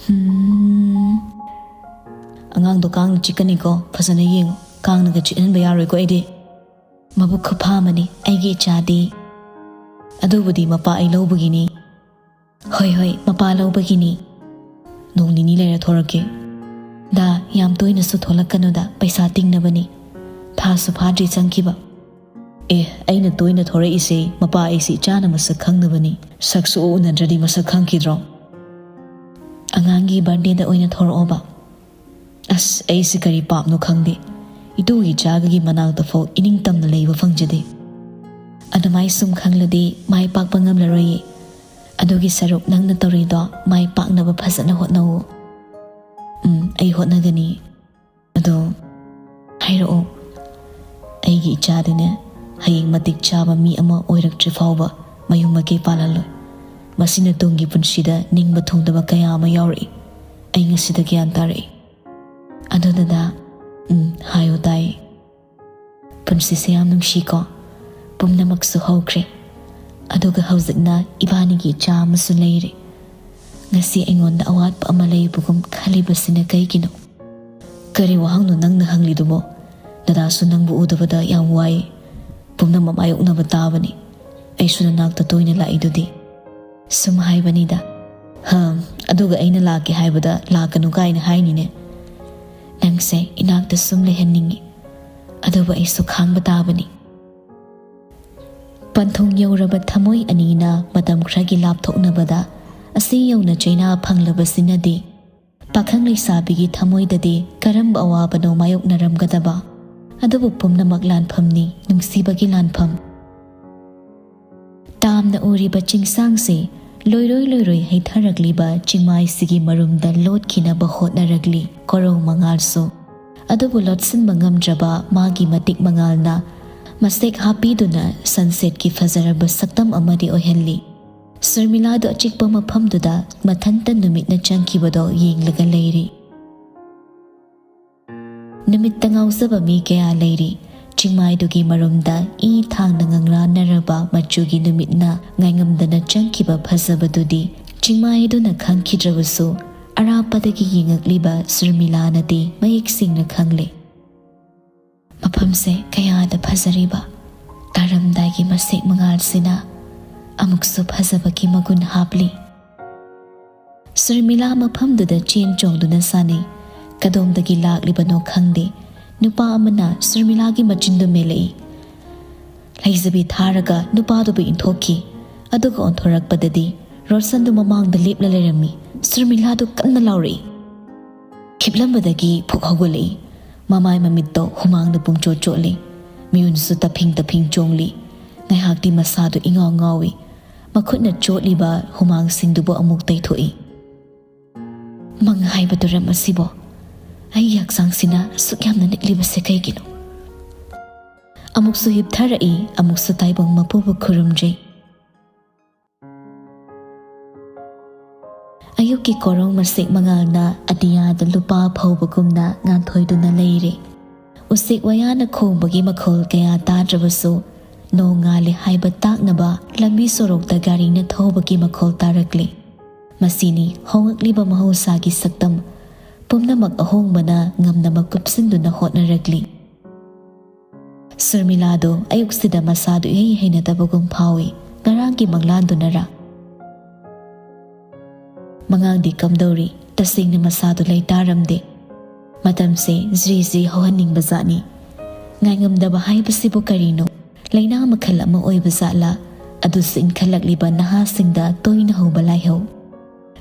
ꯍꯨꯝ꯫" "ꯑꯉꯥꯡꯗꯣ ꯀꯥꯡꯅ ꯆꯤꯛꯀꯅꯤꯀꯣ, ꯐꯖꯅ ꯌꯦꯡꯉꯨ꯫ ꯀꯥꯡꯅꯒ ꯆꯤꯛꯍꯟꯕ ꯌꯥꯔꯣꯏꯀꯣ ꯑꯩꯗꯤ꯫ ꯃꯕꯨꯛ ꯈꯨꯐꯥ ꯑꯃꯅꯤ ꯑꯩꯒꯤ ꯏꯆꯥꯗꯤ꯫ ꯑꯗꯨꯕꯨꯗꯤ ꯃꯄꯥ ꯑꯩ ꯂꯧꯕꯒꯤꯅꯤ꯫" "ꯍꯣꯏ, ꯍꯣꯏ, ꯃꯄꯥ ꯂꯧꯕꯒꯤꯅꯤ꯫ ꯅꯣꯡ ꯅꯤꯅꯤ ꯂꯩꯔ ꯊꯣꯔꯛꯀꯦ꯫" "ꯗꯥ, ꯌꯥꯝ ꯇꯣꯏꯅꯁꯨ ꯊꯣꯛꯂꯛꯀꯅꯨꯗ, ꯄꯩꯁꯥ ꯇꯤꯡꯅꯕꯅꯤ꯫ ꯊꯥꯁꯨ ꯐꯥꯗ꯭ꯔꯤ ꯆꯪꯈꯤꯕ꯫" "ꯑꯦ, ꯑꯩꯅ ꯇꯣꯏꯅ ꯊꯣꯔꯛꯏꯁꯦ ꯃꯄꯥ ꯑꯩꯁꯦ ꯏꯆꯥꯅ ꯃꯁꯛ ꯈꯪꯅꯕꯅꯤ꯫ ꯁꯛꯁꯨ ꯎꯅꯗ꯭ꯔꯗꯤ ꯃꯁꯛ ꯈꯪꯈꯤꯗ꯭ꯔꯣ?" "ꯑꯉꯥꯡꯒꯤ ꯕꯥꯔꯗꯦꯗ ꯑꯣꯏꯅ ꯊꯣꯔꯛꯑꯣꯕ꯫" "ꯑꯁ, ꯑꯩꯁꯦ ꯀꯔꯤ ꯄꯥꯞꯅꯣ ꯈꯪꯗꯦ꯫ ꯏꯇꯨꯒꯤ ꯏꯆꯥꯒꯒꯤ ꯃꯅꯥꯛꯇ ꯐꯥꯎ ꯏꯅꯤꯡ ꯇꯝꯅ ꯂꯩꯕ ꯐꯪꯖꯗꯦ꯫" "ꯑꯗꯨꯃꯥꯏ ꯁꯨꯝ ꯈꯜꯂꯗꯤ ꯃꯥꯏ ꯄꯥꯛꯄ ꯉꯝꯂꯔꯣꯏꯌꯦ꯫ ꯑꯗꯨꯒꯤ ꯁꯔꯨꯛ ꯅꯪꯅ ꯇꯧꯔꯤꯗꯣ ꯃꯥꯏ ꯄꯥꯛꯅꯕ ꯐꯖꯅ ꯍꯣꯠꯅꯧꯑꯣ꯫" "ꯎꯝ, ꯑꯩ ꯍꯣꯠꯅꯒꯅꯤ꯫ ꯑꯗꯣ ꯍꯥꯏꯔꯛꯑꯣ꯫" "ꯑꯩꯒꯤ ꯏꯆꯥꯗꯤꯅꯦ, ꯍꯌꯦꯡ ꯃꯇꯤꯛ ꯆꯥꯕ ꯃꯤ ꯑꯃ ꯑꯣꯏꯔꯛꯇ꯭ꯔꯤ ꯐꯥꯎꯕ ꯃꯌꯨꯝ ꯃꯀꯩ ꯄꯥꯜꯍꯜꯂꯣꯏ꯫ ꯃꯁꯤꯅ ꯇꯨꯡꯒꯤ ꯄꯨꯟꯁꯤꯗ ꯅꯤꯡꯕ ꯊꯨꯡꯗꯕ ꯀꯌꯥ ꯑꯃ ꯌꯥꯎꯔꯛꯏ꯫ ꯑꯩ ꯉꯁꯤꯗ ꯒ꯭ꯌꯥꯟ ꯇꯥꯔꯛꯏ꯫" "ꯑꯗꯣ ꯗꯗꯥ꯫" "ꯎꯝ, ꯍꯥꯏꯌꯣ ꯇꯥꯏ꯫" "ꯄꯨꯟꯁꯤꯁꯦ ꯌꯥꯝ ꯅꯨꯡꯁꯤꯀꯣ꯫ ꯄꯨꯝꯅꯃꯛꯁꯨ ꯍꯧꯈ꯭ꯔꯦ꯫ ꯑꯗꯨꯒ ꯍꯧꯖꯤꯛꯅ ꯏꯕꯥꯅꯤꯒꯤ ꯏꯆꯥ ꯑꯃꯁꯨ ꯂꯩꯔꯦ꯫ ꯉꯁꯤ ꯑꯩꯉꯣꯟꯗ ꯑꯋꯥꯠꯄ ꯑꯃ ꯂꯩꯕꯒꯨꯝ ꯈꯜꯂꯤꯕꯁꯤꯅ ꯀꯩꯒꯤꯅꯣ?" "ꯀꯔꯤ ꯋꯥꯍꯪꯅꯣ ꯅꯪꯅ ꯍꯪꯂꯤꯗꯨꯕꯣ? ꯗꯗꯥꯁꯨ ꯅꯪꯕꯨ ꯎꯗꯕꯗ ꯌꯥꯝ ꯋꯥꯏ꯫ ꯄꯨꯝꯅꯃꯛ ꯃꯥꯌꯣꯛꯅꯕ ꯇꯥꯕꯅꯤ꯫ ꯑꯩꯁꯨ ꯅꯅꯥꯛꯇ ꯇꯣꯏꯅ ꯂꯥꯛꯏꯗꯨꯗꯤ꯫" "ꯁꯨꯝ ꯍꯥꯏꯕꯅꯤꯗ꯫ ꯍꯝ, ꯑꯗꯨꯒ ꯑꯩꯅ ꯂꯥꯛꯀꯦ ꯍꯥꯏꯕꯗ ꯂꯥꯛꯀꯅꯨ ꯀꯥꯏꯅ ꯍꯥꯏꯅꯤꯅꯦ꯫ ꯅꯪꯁꯦ ꯏꯅꯥꯛꯇ ꯁꯨꯝ ꯂꯩꯍꯟꯅꯤꯡꯉꯤ꯫ ꯑꯗꯨꯕꯨ ꯑꯩꯁꯨ ꯈꯥꯡꯕ ꯇꯥꯕꯅꯤ꯫" ꯄꯟꯊꯨꯡ ꯌꯧꯔꯕ ꯊꯃꯣꯏ ꯑꯅꯤꯅ ꯃꯇꯝ ꯈꯔꯒꯤ ꯂꯥꯞꯊꯣꯛꯅꯕꯗ ꯑꯁꯤ ꯌꯧꯅ ꯆꯩꯅꯥ ꯐꯪꯂꯕꯁꯤꯅꯗꯤ ꯄꯥꯈꯪ ꯂꯩꯁꯥꯕꯤꯒꯤ ꯊꯃꯣꯏꯗꯗꯤ ꯀꯔꯝꯕ ꯑꯋꯥꯕꯅꯣ ꯃꯥꯌꯣꯛꯅꯔꯝꯒꯗꯕ? ꯑꯗꯨꯕꯨ ꯄꯨꯝꯅꯃꯛ ꯂꯥꯟꯐꯝꯅꯤ, ꯅꯨꯡꯁꯤꯕꯒꯤ ꯂꯥꯟꯐꯝ꯫ ꯇꯥꯝꯅ ꯎꯔꯤꯕ ꯆꯤꯡꯁꯥꯡꯁꯤ ꯂꯣꯏꯔꯣꯏ ꯂꯣꯏꯔꯣꯏ ꯍꯩꯊꯔꯛꯂꯤꯕ ꯆꯤꯡꯃꯥꯏꯁꯤꯒꯤ ꯃꯔꯨꯝꯗ ꯂꯣꯠꯈꯤꯅꯕ ꯍꯣꯠꯅꯔꯛꯂꯤ ꯀꯣꯔꯧ ꯃꯉꯥꯜꯁꯨ꯫ ꯑꯗꯨꯕꯨ ꯂꯣꯠꯁꯤꯟꯕ ꯉꯝꯗ꯭ꯔꯕ ꯃꯥꯒꯤ ꯃꯇꯤꯛ ꯃꯉꯥꯜꯅ ꯃꯁꯦꯛ ꯍꯥꯞꯄꯤꯗꯨꯅ ꯁꯟꯁꯦꯠꯀꯤ ꯐꯖꯔꯕ ꯁꯛꯇꯝ ꯑꯃꯗꯤ ꯑꯣꯏꯍꯜꯂꯤ꯫ ꯁꯔꯃꯤꯂꯥꯗꯨ ꯑꯆꯤꯛꯄ ꯃꯐꯝꯗꯨꯗ ꯃꯊꯟꯇ ꯅꯨꯃꯤꯠꯅ ꯆꯪꯈꯤꯕꯗꯣ ꯌꯦꯡꯂꯒ ꯂꯩꯔꯤ꯫ ꯅꯨꯃꯤꯠꯇ ꯉꯥꯎꯖꯕ ꯃꯤ ꯀꯌꯥ ꯂꯩꯔꯤ꯫ ꯆꯤꯡꯃꯥꯏꯗꯨꯒꯤ ꯃꯔꯨꯝꯗ ꯏ ꯊꯥꯡꯅ ꯉꯪꯂꯥꯟꯅꯔꯕ ꯃꯆꯨꯒꯤ ꯅꯨꯃꯤꯠꯅ ꯉꯥꯏꯉꯝꯗꯅ ꯆꯪꯈꯤꯕ ꯐꯖꯕꯗꯨꯗꯤ ꯆꯤꯡꯃꯥꯏꯗꯨꯅ ꯈꯪꯈꯤꯗ꯭ꯔꯕꯁꯨ ꯑꯔꯥꯞꯄꯗꯒꯤ ꯌꯦꯡꯉꯛꯂꯤꯕ ꯁꯔꯃꯤꯂꯥꯅꯗꯤ ꯃꯌꯦꯛ ꯁꯦꯡꯅ ꯈꯪꯂꯦ꯫ ꯃꯐꯝꯁꯦ ꯀꯌꯥꯗ ꯐꯖꯔꯤꯕ! ꯇꯥꯔꯝꯗꯥꯏꯒꯤ ꯃꯁꯦꯛ ꯃꯉꯥꯜꯁꯤꯅ ꯑꯃꯨꯛꯁꯨ ꯐꯖꯕꯒꯤ ꯃꯒꯨꯟ ꯍꯥꯞꯂꯤ꯫ ꯁꯔꯃꯤꯂꯥ ꯃꯐꯝꯗꯨꯗ ꯆꯦꯟ ꯆꯣꯡꯗꯨꯅ ꯁꯥꯟꯅꯩ꯫ ꯀꯗꯣꯝꯗꯒꯤ ꯂꯥꯛꯂꯤꯕꯅꯣ ꯈꯪꯗꯦ, ꯅꯨꯄꯥ ꯑꯃꯅ ꯁꯔꯃꯤꯂꯥꯒꯤ ꯃꯆꯤꯟꯗꯨ ꯃꯦꯜꯂꯛꯏ꯫ ꯂꯩꯖꯕꯤ ꯊꯥꯔꯒ ꯅꯨꯄꯥꯗꯨꯕꯨ ꯏꯟꯊꯣꯛꯈꯤ꯫ ꯑꯗꯨꯒ ꯑꯣꯟꯊꯣꯔꯛꯄꯗꯗꯤ ꯔꯣꯁꯟꯗꯨ ꯃꯃꯥꯡꯗ ꯂꯦꯞꯂ ꯂꯩꯔꯝꯃꯤ꯫ ꯁꯔꯃꯤꯂꯥꯗꯨ ꯀꯟꯅ ꯂꯥꯎꯔꯛꯏ꯫ ꯈꯤꯞꯂꯝꯕꯗꯒꯤ ꯐꯨꯛ ꯍꯧꯒꯠꯂꯛꯏ꯫ ꯃꯃꯥꯏ ꯃꯃꯤꯠꯇꯣ ꯍꯨꯃꯥꯡꯗ ꯄꯨꯡꯆꯣꯠ ꯆꯣꯠꯂꯤ꯫ ꯃꯤꯍꯨꯟꯁꯨ ꯇꯞꯐꯤꯡ ꯇꯞꯐꯤꯡ ꯆꯣꯡꯂꯤ꯫ ꯉꯥꯏꯍꯥꯛꯇꯤ ꯃꯁꯥꯗꯨ ꯏꯉꯥꯎ ꯉꯥꯎꯏ꯫ ꯃꯈꯨꯠꯅ ꯆꯣꯠꯂꯤꯕ ꯍꯨꯃꯥꯡꯁꯤꯡꯗꯨꯕꯨ ꯑꯃꯨꯛ ꯇꯩꯊꯣꯛꯏ꯫ ꯃꯪ ꯍꯥꯏꯕꯗꯨꯔ ꯃꯁꯤꯕꯣ? ꯑꯩꯒꯤ ꯍꯛꯆꯥꯡꯁꯤꯅ ꯑꯁꯨꯛ ꯌꯥꯝꯅ ꯅꯤꯛꯂꯤꯕꯁꯦ ꯀꯩꯒꯤꯅꯣ? ꯑꯃꯨꯛꯁꯨ ꯍꯤꯞꯊꯔꯛꯏ, ꯑꯃꯨꯛꯁꯨ ꯇꯥꯏꯕꯪ ꯃꯄꯨꯕꯨ ꯈꯨꯔꯨꯝꯖꯩ꯫ ꯑꯌꯨꯛꯀꯤ ꯀꯣꯔꯧ ꯃꯁꯦꯛ ꯃꯉꯥꯜꯅ ꯑꯇꯤꯌꯥꯗ ꯂꯨꯄꯥ ꯐꯧꯕꯒꯨꯝꯅ ꯉꯥꯟꯊꯣꯏꯗꯨꯅ ꯂꯩꯔꯦ꯫ ꯎꯆꯦꯛ ꯋꯥꯌꯥꯅ ꯈꯣꯡꯕꯒꯤ ꯃꯈꯣꯜ ꯀꯌꯥ ꯇꯥꯗ꯭ꯔꯕꯁꯨ, ꯅꯣꯡ ꯉꯥꯜꯂꯦ ꯍꯥꯏꯕ ꯇꯥꯛꯅꯕ ꯂꯝꯕꯤ ꯁꯣꯔꯣꯛꯇ ꯒꯥꯔꯤꯅ ꯊꯧꯕꯒꯤ ꯃꯈꯣꯜ ꯇꯥꯔꯛꯂꯦ꯫ ꯃꯁꯤꯅꯤ ꯍꯣꯡꯂꯛꯂꯤꯕ ꯃꯍꯧꯁꯥꯒꯤ ꯁꯛꯇꯝ꯫ ꯄꯨꯝꯅꯃꯛ ꯑꯍꯣꯡꯕꯅ ꯉꯝꯅꯕ ꯀꯨꯞꯁꯤꯟꯗꯨꯅ ꯍꯣꯠꯅꯔꯛꯂꯤ꯫ ꯁꯨꯔꯃꯤꯂꯥꯗꯨ ꯑꯌꯨꯛꯁꯤꯗ ꯃꯁꯥꯗꯨ ꯏꯍꯩ ꯍꯩꯅꯗꯕꯒꯨꯝ ꯐꯥꯎꯏ꯫ ꯉꯔꯥꯡꯒꯤ ꯃꯪꯂꯥꯟꯗꯨꯅꯔꯥ? ꯃꯉꯥꯡꯗꯤ ꯀꯝꯗꯧꯔꯤ? ꯇꯁꯦꯡꯅ ꯃꯁꯥꯗꯨ ꯂꯩꯇꯥꯔꯝꯗꯦ꯫ ꯃꯇꯝꯁꯦ ꯖ꯭ꯔꯤ ꯖ꯭ꯔꯤ ꯍꯧꯍꯟꯅꯤꯡꯕ ꯖꯥꯠꯅꯤ꯫ ꯉꯥꯏꯉꯝꯗꯕ ꯍꯥꯏꯕꯁꯤꯕꯨ ꯀꯔꯤꯅꯣ? ꯂꯥꯏꯅꯥ ꯃꯈꯜ ꯑꯃ ꯑꯣꯏꯕ ꯖꯥꯠꯂꯥ? ꯑꯗꯨꯁꯨ ꯏꯟꯈꯠꯂꯛꯂꯤꯕ ꯅꯍꯥꯁꯤꯡꯗ ꯇꯣꯏꯅ ꯍꯧꯕ ꯂꯥꯏꯍꯧ꯫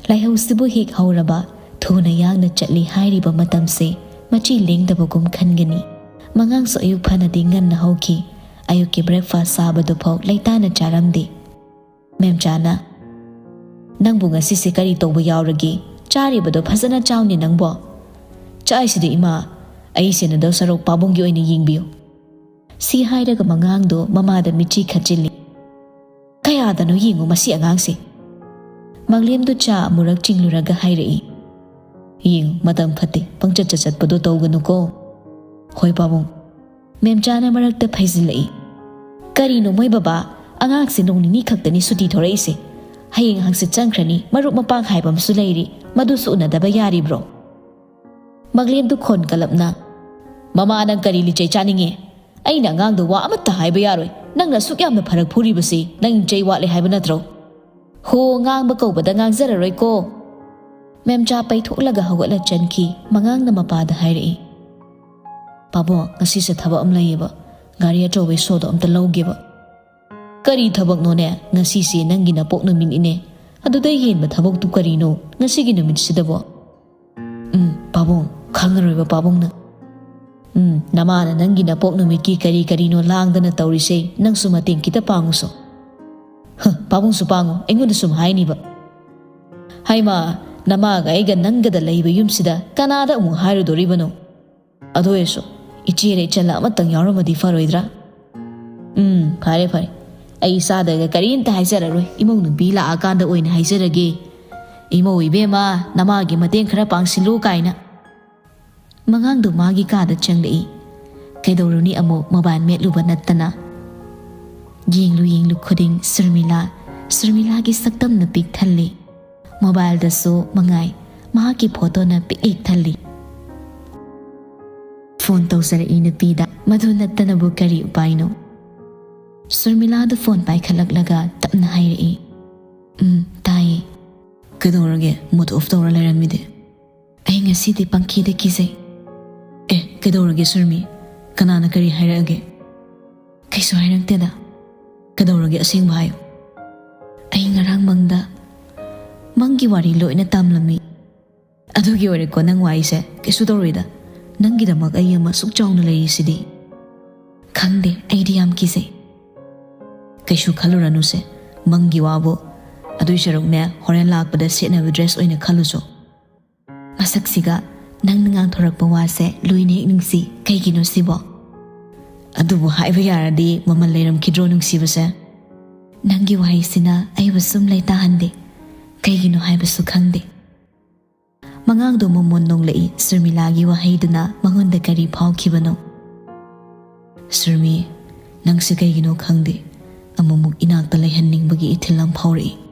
ꯂꯥꯏꯍꯧꯁꯤꯕꯨ ꯍꯦꯛ ꯍꯧꯔꯕ, ꯊꯨꯅ ꯌꯥꯡꯅ ꯆꯠꯂꯤ ꯍꯥꯏꯔꯤꯕ ꯃꯇꯝꯁꯦ ꯃꯆꯤ ꯂꯦꯡꯗꯕꯒꯨꯝ ꯈꯟꯒꯅꯤ꯫ ꯃꯉꯥꯡꯁꯨ ꯑꯌꯨꯛ ꯐꯅꯗꯤ ꯉꯟꯅ ꯍꯧꯈꯤ꯫ ꯑꯌꯨꯛꯀꯤ breakfast ꯆꯥꯕꯗꯨꯐꯥꯎ ꯂꯩꯇꯥꯅ ꯆꯥꯔꯝꯗꯦ꯫ ꯃꯦꯝꯆꯥꯅ, "ꯅꯪꯕꯨ ꯉꯁꯤꯁꯦ ꯀꯔꯤ ꯇꯧꯕ ꯌꯥꯎꯔꯒꯦ? ꯆꯥꯔꯤꯕꯗꯣ ꯐꯖꯅ ꯆꯥꯎꯅꯦ ꯅꯪꯕꯣ꯫" "ꯆꯥꯏꯁꯤꯗꯤ ꯏꯃꯥ, ꯑꯩ ꯁꯦꯟꯅꯗꯧ ꯁꯔꯨꯛ ꯄꯥꯕꯨꯡꯒꯤ ꯑꯣꯏꯅ ꯌꯦꯡꯕꯤꯌꯨ꯫" ꯁꯤ ꯍꯥꯏꯔꯒ ꯃꯉꯥꯡꯗꯣ ꯃꯃꯥꯗ ꯃꯤꯠꯆꯤ ꯈꯠꯆꯤꯜꯂꯤ꯫ "ꯀꯌꯥꯗꯅꯣ ꯌꯦꯡꯉꯨ ꯃꯁꯤ ꯑꯉꯥꯡꯁꯦ꯫" ꯃꯪꯂꯦꯝꯗꯨ ꯆꯥ ꯑꯃꯨꯔꯛ ꯆꯤꯡꯂꯨꯔꯒ ꯍꯥꯏꯔꯛꯏ꯫ "ꯌꯦꯡꯉꯨ, ꯃꯇꯝ ꯐꯠꯇꯦ, ꯄꯪꯆꯠ ꯆꯠ ꯆꯠꯄꯗꯣ ꯇꯧꯒꯅꯨꯀꯣ꯫" "ꯍꯣꯏ ꯄꯥꯕꯨꯡ꯫" ꯃꯦꯝꯆꯥꯅ ꯃꯔꯛꯇ ꯐꯩꯖꯤꯜꯂꯛꯏ꯫ "ꯀꯔꯤꯅꯣ ꯃꯣꯏ ꯕꯕꯥ, ꯑꯉꯥꯡꯁꯦ ꯅꯣꯡ ꯅꯤꯅꯤ ꯈꯛꯇꯅꯤ ꯁꯨꯇꯤ ꯊꯣꯔꯛꯏꯁꯦ꯫ ꯍꯌꯦꯡ ꯍꯪꯆꯤꯠ ꯆꯪꯈ꯭ꯔꯅꯤ, ꯃꯔꯨꯞ ꯃꯄꯥꯡ ꯍꯥꯏꯕ ꯑꯃꯁꯨ ꯂꯩꯔꯤ, ꯃꯗꯨꯁꯨ ꯎꯅꯗꯕ ꯌꯥꯔꯤꯕ꯭ꯔꯣ?" ꯃꯪꯂꯦꯝꯗꯨ ꯈꯣꯟ ꯀꯜꯂꯞꯅ, "ꯃꯃꯥ, ꯅꯪ ꯀꯔꯤ ꯂꯤꯆꯩ ꯆꯥꯅꯤꯡꯉꯦ? ꯑꯩꯅ ꯑꯉꯥꯡꯗ ꯋꯥ ꯑꯃꯠꯇ ꯍꯥꯏꯕ ꯌꯥꯔꯣꯏ꯫ ꯅꯪꯅ ꯑꯁꯨꯛ ꯌꯥꯝꯅ ꯐꯔꯛ ꯐꯨꯔꯤꯕꯁꯤ ꯅꯪ ꯏꯆꯩ ꯋꯥꯠꯂꯦ ꯍꯥꯏꯕ ꯅꯠꯇ꯭ꯔꯣ? ꯍꯣ, ꯉꯥꯡꯕ ꯀꯧꯕꯗ ꯉꯥꯡꯖꯔꯔꯣꯏꯀꯣ꯫" ꯃꯦꯝꯆꯥ ꯄꯩꯊꯣꯛꯂꯒ ꯍꯧꯒꯠꯂ ꯆꯦꯟꯈꯤ꯫ ꯃꯉꯥꯡꯅ ꯃꯄꯥꯗ ꯍꯥꯏꯔꯛꯏ, "ꯄꯥꯕꯨꯡ, ꯉꯁꯤꯁꯦ ꯊꯕꯛ ꯑꯃ ꯂꯩꯌꯦꯕ, ꯒꯥꯔꯤ ꯑꯆꯧꯕꯒꯤ ꯁꯣꯗꯣ ꯑꯝꯇ ꯂꯧꯒꯦꯕ꯫" "ꯀꯔꯤ ꯊꯕꯛꯅꯣꯅꯦ? ꯉꯁꯤꯁꯦ ꯅꯪꯒꯤ ꯅꯄꯣꯛ ꯅꯨꯃꯤꯠꯅꯤꯅꯦ꯫ ꯑꯗꯨꯗꯩ ꯍꯦꯟꯕ ꯊꯕꯛꯇꯨ ꯀꯔꯤꯅꯣ ꯉꯁꯤꯒꯤ ꯅꯨꯃꯤꯠꯁꯤꯗꯕꯣ?" "ꯎꯝ, ꯄꯥꯕꯨꯡ, ꯈꯪꯉꯔꯣꯏꯕ ꯄꯥꯕꯨꯡꯅ꯫ ꯎꯝ, ꯅꯃꯥꯅ ꯅꯪꯒꯤ ꯅꯄꯣꯛ ꯅꯨꯃꯤꯠꯀꯤ ꯀꯔꯤ ꯀꯔꯤꯅꯣ ꯂꯥꯡꯗꯅ ꯇꯧꯔꯤꯁꯦ, ꯅꯪꯁꯨ ꯃꯇꯦꯡ ꯈꯤꯇ ꯄꯥꯡꯉꯨꯁꯣ꯫" "ꯍ, ꯄꯥꯕꯨꯡꯁꯨ ꯄꯥꯡꯉꯨ, ꯑꯩꯉꯣꯟꯗ ꯁꯨꯝ ꯍꯥꯏꯅꯤꯕ꯫ ꯍꯩꯃꯥ, ꯅꯃꯥꯒ ꯑꯩꯒ ꯅꯪꯒꯗ ꯂꯩꯕ ꯌꯨꯝꯁꯤꯗ ꯀꯅꯥꯗ ꯑꯃꯨꯛ ꯍꯥꯏꯔꯨꯗꯣꯔꯤꯕꯅꯣ? ꯑꯗꯨ ꯑꯣꯏꯔꯁꯨ ꯏꯆꯦꯔ ꯏꯆꯜꯂ ꯑꯃꯇꯪ ꯌꯥꯎꯔꯝꯃꯗꯤ ꯐꯔꯣꯏꯗ꯭ꯔꯥ? ꯎꯝ, ꯐꯔꯦ, ꯐꯔꯦ꯫ ꯑꯩ ꯏꯆꯥꯗꯒ ꯀꯔꯤꯝꯇ ꯍꯥꯏꯖꯔꯔꯣꯏ꯫ ꯏꯃꯧ ꯅꯨꯄꯤ ꯂꯥꯛꯑꯀꯥꯟꯗ ꯑꯣꯏꯅ ꯍꯥꯏꯖꯔꯒꯦ꯫ ꯏꯃꯧ ꯏꯕꯦꯝꯃ, ꯅꯃꯥꯒꯤ ꯃꯇꯦꯡ ꯈꯔ ꯄꯥꯡꯁꯤꯜꯂꯨ" ꯀꯥꯏꯅ꯫ ꯃꯉꯥꯡꯗꯨ ꯃꯥꯒꯤ ꯀꯥꯗ ꯆꯪꯂꯛꯏ꯫ ꯀꯩꯗꯧꯔꯨꯅꯤ, ꯑꯃꯨꯛ mobile ꯃꯦꯠꯂꯨꯕ ꯅꯠꯇꯅ꯫ ꯌꯦꯡꯂꯨ ꯌꯦꯡꯂꯨ ꯈꯨꯗꯤꯡ ꯁꯨꯔꯃꯤꯂꯥ, ꯁꯨꯔꯃꯤꯂꯥꯒꯤ ꯁꯛꯇꯝꯅ ꯄꯤꯛ ꯊꯜꯂꯤ꯫ Mobileꯗꯁꯨ ꯃꯉꯥꯏ, ꯃꯍꯥꯛꯀꯤ photoꯅ ꯄꯤꯛ ꯍꯦꯛ ꯊꯜꯂꯤ꯫ Phone ꯇꯧꯖꯔꯛꯏ ꯅꯨꯄꯤꯗ꯫ ꯃꯗꯨ ꯅꯠꯇꯅꯕꯨ ꯀꯔꯤ ꯎꯄꯥꯏꯅꯣ? ꯁꯨꯔꯃꯤꯂꯥꯗꯨ phone ꯄꯥꯏꯈꯠꯂꯛꯂꯒ ꯇꯞꯅ ꯍꯥꯏꯔꯛꯏ, "ꯎꯝ, ꯇꯥꯏꯌꯦ꯫" ꯀꯩꯗꯧꯔꯒꯦ ꯃꯨꯠ ꯑꯣꯐ ꯇꯧꯔ ꯂꯩꯔꯝꯃꯤꯗꯤ? ꯑꯩ ꯉꯁꯤꯗꯤ ꯄꯪꯀꯤꯗ ꯀꯤꯖꯩ꯫ ꯑꯦ, ꯀꯩꯗꯧꯔꯒꯦ ꯁꯨꯔꯃꯤ? ꯀꯅꯥꯅ ꯀꯔꯤ ꯍꯥꯏꯔꯛꯑꯒꯦ? ꯀꯩꯁꯨ ꯍꯥꯏꯔꯛꯇꯦꯗ꯫ ꯀꯩꯗꯧꯔꯒꯦ ꯑꯁꯦꯡꯕ ꯍꯥꯏꯌꯨ꯫ ꯑꯩ ꯉꯔꯥꯡ ꯃꯪꯗ, ꯃꯪꯒꯤ ꯋꯥꯔꯤ ꯂꯣꯏꯅ ꯇꯝꯂꯝꯃꯤ꯫ ꯑꯗꯨꯒꯤ ꯑꯣꯏꯔꯦꯀꯣ ꯅꯪ ꯋꯥꯏꯁꯦ꯫ ꯀꯩꯁꯨ ꯇꯧꯔꯣꯏꯗ꯫ ꯅꯪꯒꯤꯗꯃꯛ ꯑꯩ ꯑꯃ ꯁꯨꯛ ꯆꯥꯎꯅ ꯂꯩꯔꯤꯁꯤꯗꯤ꯫ ꯈꯪꯗꯦ, ꯑꯩꯗꯤ ꯌꯥꯝ ꯀꯤꯖꯩ꯫ ꯀꯩꯁꯨ ꯈꯜꯂꯨꯔꯅꯨꯁꯦ, ꯃꯪꯒꯤ ꯋꯥꯕꯨ꯫ ꯑꯗꯨꯏ ꯁꯔꯨꯛꯅꯦ, ꯍꯣꯔꯦꯟ ꯂꯥꯛꯄꯗ ꯁꯦꯠꯅꯕ ꯗ꯭ꯔꯦꯁ ꯑꯣꯏꯅ ꯈꯜꯂꯨꯁꯨ꯫ ꯃꯁꯛꯁꯤꯒ ꯅꯪꯅ ꯉꯥꯡꯊꯣꯔꯛꯄ ꯋꯥꯁꯦ ꯂꯣꯏꯅ ꯍꯦꯛ ꯅꯨꯡꯁꯤ꯫ ꯀꯩꯒꯤꯅꯣ ꯁꯤꯕꯣ? ꯑꯗꯨꯕꯨ ꯍꯥꯏꯕ ꯌꯥꯔꯗꯤ ꯃꯃꯜ ꯂꯩꯔꯝꯈꯤꯗ꯭ꯔꯣ ꯅꯨꯡꯁꯤꯕꯁꯦ? ꯅꯪꯒꯤ ꯋꯥꯍꯩꯁꯤꯅ ꯑꯩꯕꯨ ꯁꯨꯝ ꯂꯩꯇꯥꯍꯟꯗꯦ꯫ ꯀꯩꯒꯤꯅꯣ ꯍꯥꯏꯕꯁꯨ ꯈꯪꯗꯦ꯫ ꯃꯉꯥꯡꯗꯣ ꯃꯃꯣꯟ ꯅꯣꯡꯂꯛꯏ꯫ ꯁꯨꯔꯃꯤꯂꯥꯒꯤ ꯋꯥꯍꯩꯗꯨꯅ ꯃꯉꯣꯟꯗ ꯀꯔꯤ ꯐꯥꯎꯈꯤꯕꯅꯣ? ꯁꯨꯔꯃꯤ, ꯅꯪꯁꯦ ꯀꯩꯒꯤꯅꯣ ꯈꯪꯗꯦ, ꯑꯃꯨꯛꯃꯨꯛ ꯏꯅꯥꯛꯇ ꯂꯩꯍꯟꯅꯤꯡꯕꯒꯤ ꯏꯊꯤꯜ ꯑꯃ ꯐꯥꯎꯔꯛꯏ꯫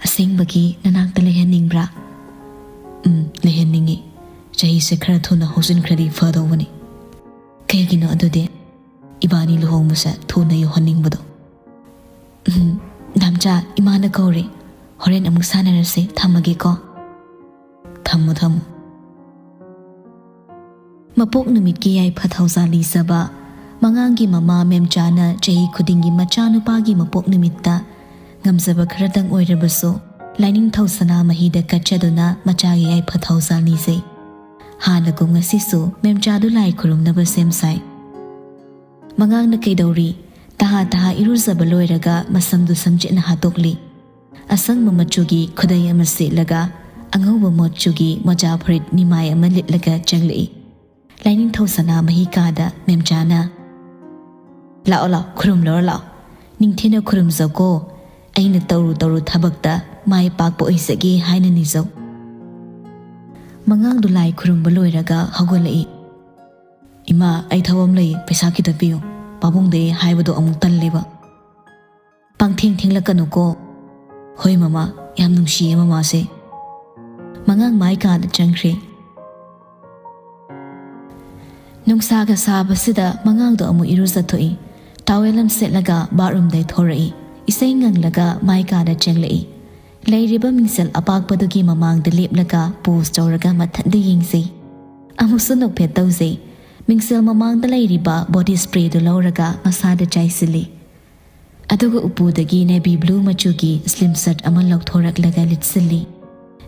ꯑꯁꯦꯡꯕꯒꯤ ꯅꯅꯥꯛꯇ ꯂꯩꯍꯟꯅꯤꯡꯕ꯭ꯔꯥ? ꯎꯝ, ꯂꯩꯍꯟꯅꯤꯡꯉꯤ꯫ ꯆꯍꯤꯁꯦ ꯈꯔ ꯊꯨꯅ ꯍꯧꯖꯤꯟꯈ꯭ꯔꯗꯤ ꯐꯗꯧꯕꯅꯤ꯫ ꯀꯩꯒꯤꯅꯣ ꯑꯗꯨꯗꯤ? ꯏꯕꯥꯅꯤ ꯂꯨꯍꯣꯡꯕꯁꯦ ꯊꯨꯅ ꯌꯧꯍꯟꯅꯤꯡꯕꯗꯣ꯫ ꯎꯝ, ꯗꯥꯝꯆꯥ, ꯏꯃꯥꯅ ꯀꯧꯔꯦ꯫ ꯍꯣꯔꯦꯟ ꯑꯃꯨꯛ ꯁꯥꯟꯅꯔꯁꯦ꯫ ꯊꯝꯃꯒꯦꯀꯣ꯫ ꯊꯝꯃꯣ, ꯊꯝꯃꯣ꯫ ꯃꯄꯣꯛ ꯅꯨꯃꯤꯠꯀꯤ ꯌꯥꯏꯐ ꯊꯧꯖꯥꯜ ꯅꯤꯖꯕ꯫ ꯃꯉꯥꯡꯒꯤ ꯃꯃꯥ ꯃꯦꯝꯆꯥꯅ ꯆꯍꯤ ꯈꯨꯗꯤꯡꯒꯤ ꯃꯆꯥꯅꯨꯄꯥꯒꯤ ꯃꯄꯣꯛ ꯅꯨꯃꯤꯠꯇ ꯉꯝꯖꯕ ꯈꯔꯇꯪ ꯑꯣꯏꯔꯕꯁꯨ ꯂꯥꯏꯅꯤꯡꯊꯧ ꯁꯅꯥꯃꯍꯤꯗ ꯀꯠꯆꯗꯨꯅ ꯃꯆꯥꯒꯤ ꯌꯥꯏꯐ ꯊꯧꯖꯥꯜ ꯅꯤꯖꯩ꯫ ꯍꯥꯟꯅꯒꯨꯝ ꯉꯁꯤꯁꯨ ꯃꯦꯝꯆꯥꯗꯨ ꯂꯥꯏ ꯈꯨꯔꯨꯝꯅꯕ ꯁꯦꯝ ꯁꯥꯏ꯫ ꯃꯉꯥꯡꯅ ꯀꯩꯗꯧꯔꯤ? ꯇꯍꯥ ꯇꯍꯥ ꯏꯔꯨꯖꯕ ꯂꯣꯏꯔꯒ ꯃꯁꯝꯗꯨ ꯁꯝꯖꯦꯠꯅ ꯍꯥꯠꯇꯣꯛꯂꯤ꯫ ꯑꯁꯪꯕ ꯃꯆꯨꯒꯤ ꯈꯨꯗꯩ ꯑꯃ ꯁꯦꯠꯂꯒ ꯑꯉꯧꯕ ꯃꯆꯨꯒꯤ ꯃꯣꯖꯥ ꯐꯨꯔꯤꯠ ꯅꯤꯃꯥꯏ ꯑꯃ ꯂꯤꯠꯂꯒ ꯆꯪꯂꯛꯏ꯫ ꯂꯥꯏꯅꯤꯡꯊꯧ ꯁꯅꯥꯃꯍꯤ ꯀꯥꯗ ꯃꯦꯝꯆꯥꯅ, "ꯂꯥꯛꯑꯣ, ꯂꯥꯛꯑꯣ, ꯈꯨꯔꯨꯝꯂꯨꯔꯣ ꯂꯥꯛꯑꯣ꯫ ꯅꯤꯡꯊꯤꯅ ꯈꯨꯔꯨꯝꯖꯧꯀꯣ꯫ ꯑꯩꯅ ꯇꯧꯔꯨ ꯇꯧꯔꯨ ꯊꯕꯛꯇ ꯃꯥꯏ ꯄꯥꯛꯄ ꯑꯣꯏꯖꯒꯦ ꯍꯥꯏꯅ ꯅꯤꯖꯧ"꯫ ꯃꯉꯥꯡꯗꯨ ꯂꯥꯏ ꯈꯨꯔꯨꯝꯕ ꯂꯣꯏꯔꯒ ꯍꯧꯒꯠꯂꯛꯏ꯫ "ꯏꯃꯥ, ꯑꯩ ꯊꯕꯛ ꯑꯃ ꯂꯩ, ꯄꯩꯁꯥ ꯈꯤꯇ ꯄꯤꯌꯨ꯫ ꯄꯥꯕꯨꯡꯗ ꯑꯩ ꯍꯥꯏꯕꯗꯣ ꯑꯃꯨꯛ ꯇꯜꯂꯦꯕ"꯫ "ꯄꯪꯊꯦꯡ ꯊꯦꯡꯂꯛꯀꯅꯨꯀꯣ"꯫ "ꯍꯣꯏ ꯃꯃꯥ, ꯌꯥꯝ ꯅꯨꯡꯁꯤꯌꯦ ꯃꯃꯥꯁꯦ"꯫ ꯃꯉꯥꯡ ꯃꯥꯏ ꯀꯥꯗ ꯆꯪꯈ꯭ꯔꯦ꯫ ꯅꯨꯡꯁꯥꯒ ꯁꯥꯕꯁꯤꯗ ꯃꯉꯥꯡꯗꯣ ꯑꯃꯨꯛ ꯏꯔꯨꯖꯊꯣꯛꯏ꯫ ꯇꯥꯋꯦꯜ ꯑꯃ ꯁꯦꯠꯂꯒ ꯕꯥꯠꯔꯨꯝꯗꯩ ꯊꯣꯔꯛꯏ꯫ ꯏꯁꯩ ꯉꯪꯂꯒ ꯃꯥꯏ ꯀꯥꯗ ꯆꯪꯂꯛꯏ꯫ ꯂꯩꯔꯤꯕ ꯃꯤꯡꯁꯦꯜ ꯑꯄꯥꯛꯄꯗꯨꯒꯤ ꯃꯃꯥꯡꯗ ꯂꯦꯞꯂꯒ ꯄꯣꯁ ꯇꯧꯔꯒ ꯃꯊꯟꯇ ꯌꯦꯡꯖꯩ꯫ ꯑꯃꯨꯛꯁꯨ ꯅꯣꯛꯐꯦꯠ ꯇꯧꯖꯩ꯫ ꯃꯤꯡꯁꯦꯜ ꯃꯃꯥꯡꯗ ꯂꯩꯔꯤꯕ ꯕꯣꯗꯤ ꯁ꯭ꯄ꯭ꯔꯦꯗꯨ ꯂꯧꯔꯒ ꯃꯁꯥꯗ ꯆꯥꯏꯁꯤꯜꯂꯤ꯫ ꯑꯗꯨꯒ ꯎꯄꯨꯗꯒꯤ ꯅꯦꯚꯤ ꯕ꯭ꯂꯨ ꯃꯆꯨꯒꯤ ꯁ꯭ꯂꯤꯝ ꯁꯔꯠ ꯑꯃ ꯂꯧꯊꯣꯔꯛꯂꯒ ꯂꯤꯠꯁꯤꯜꯂꯤ꯫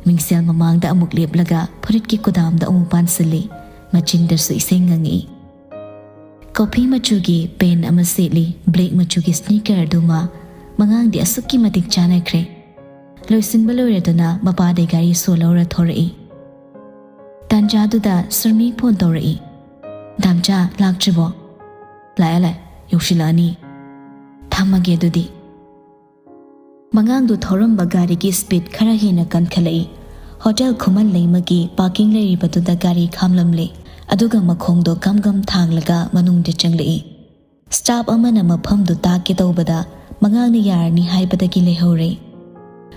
ꯃꯤꯡꯁꯦꯜ ꯃꯃꯥꯡꯗ ꯑꯃꯨꯛ ꯂꯦꯞꯂꯒ ꯐꯨꯔꯤꯠꯀꯤ ꯀꯨꯗꯥꯝꯗ ꯑꯃꯨꯛ ꯄꯥꯟꯁꯤꯜꯂꯤ꯫ ꯃꯆꯤꯟꯗꯁꯨ ꯏꯁꯩ ꯉꯪꯉꯛꯏ꯫ ꯀꯣꯐꯤ ꯃꯆꯨꯒꯤ ꯄꯦꯟ ꯑꯃ ꯁꯦꯠꯂꯤ, ꯕ꯭ꯂꯦꯛ ꯃꯆꯨꯒꯤ ꯁ꯭ꯅꯤꯀꯔ ꯑꯗꯨꯃ꯫ ꯃꯉꯥꯡꯗꯤ ꯑꯁꯨꯛꯀꯤ ꯃꯇꯤꯛ ꯆꯥꯟꯅꯈ꯭ꯔꯦ꯫ ꯂꯣꯏꯁꯤꯟꯕ ꯂꯣꯏꯔꯗꯨꯅ ꯃꯄꯥꯗꯩ ꯒꯥꯔꯤ ꯁꯣ ꯂꯧꯔ ꯊꯣꯔꯛꯏ꯫ ꯇꯥꯟꯖꯥꯗꯨꯗ ꯁꯨꯔꯃꯤ ꯐꯣꯟ ꯇꯧꯔꯛꯏ꯫ "ꯗꯥꯝꯆꯥ ꯂꯥꯛꯇ꯭ꯔꯤꯕꯣ?" "ꯂꯥꯛꯑꯦ, ꯂꯥꯛꯑꯦ, ꯌꯧꯁꯤꯜꯂꯛꯑꯅꯤ꯫ ꯊꯝꯃꯒꯦ ꯑꯗꯨꯗꯤ꯫" ꯃꯉꯥꯡꯗꯨ ꯊꯧꯔꯝꯕ ꯒꯥꯔꯤꯒꯤ ꯁ꯭ꯄꯤꯗ ꯈꯔ ꯍꯦꯟꯅ ꯀꯟꯈꯠꯂꯛꯏ꯫ ꯍꯣꯇꯦꯜ ꯈꯨꯃꯟ ꯂꯩꯃꯒꯤ ꯄꯥꯔꯀꯤꯡ ꯂꯩꯔꯤꯕꯗꯨꯗ ꯒꯥꯔꯤ ꯈꯥꯝꯂꯝꯂꯦ꯫ ꯑꯗꯨꯒ ꯃꯈꯣꯡꯗꯣ ꯒꯝ ꯒꯝ ꯊꯥꯡꯂꯒ ꯃꯅꯨꯡꯗ ꯆꯪꯂꯛꯏ꯫ ꯁ꯭ꯇꯥꯐ ꯑꯃꯅ ꯃꯐꯝꯗꯨ ꯇꯥꯛꯀꯦ ꯇꯧꯕꯗ ꯃꯉꯥꯡꯅ ꯌꯥꯔꯅꯤ ꯍꯥꯏꯕꯗꯒꯤ ꯂꯩꯍꯧꯔꯦ꯫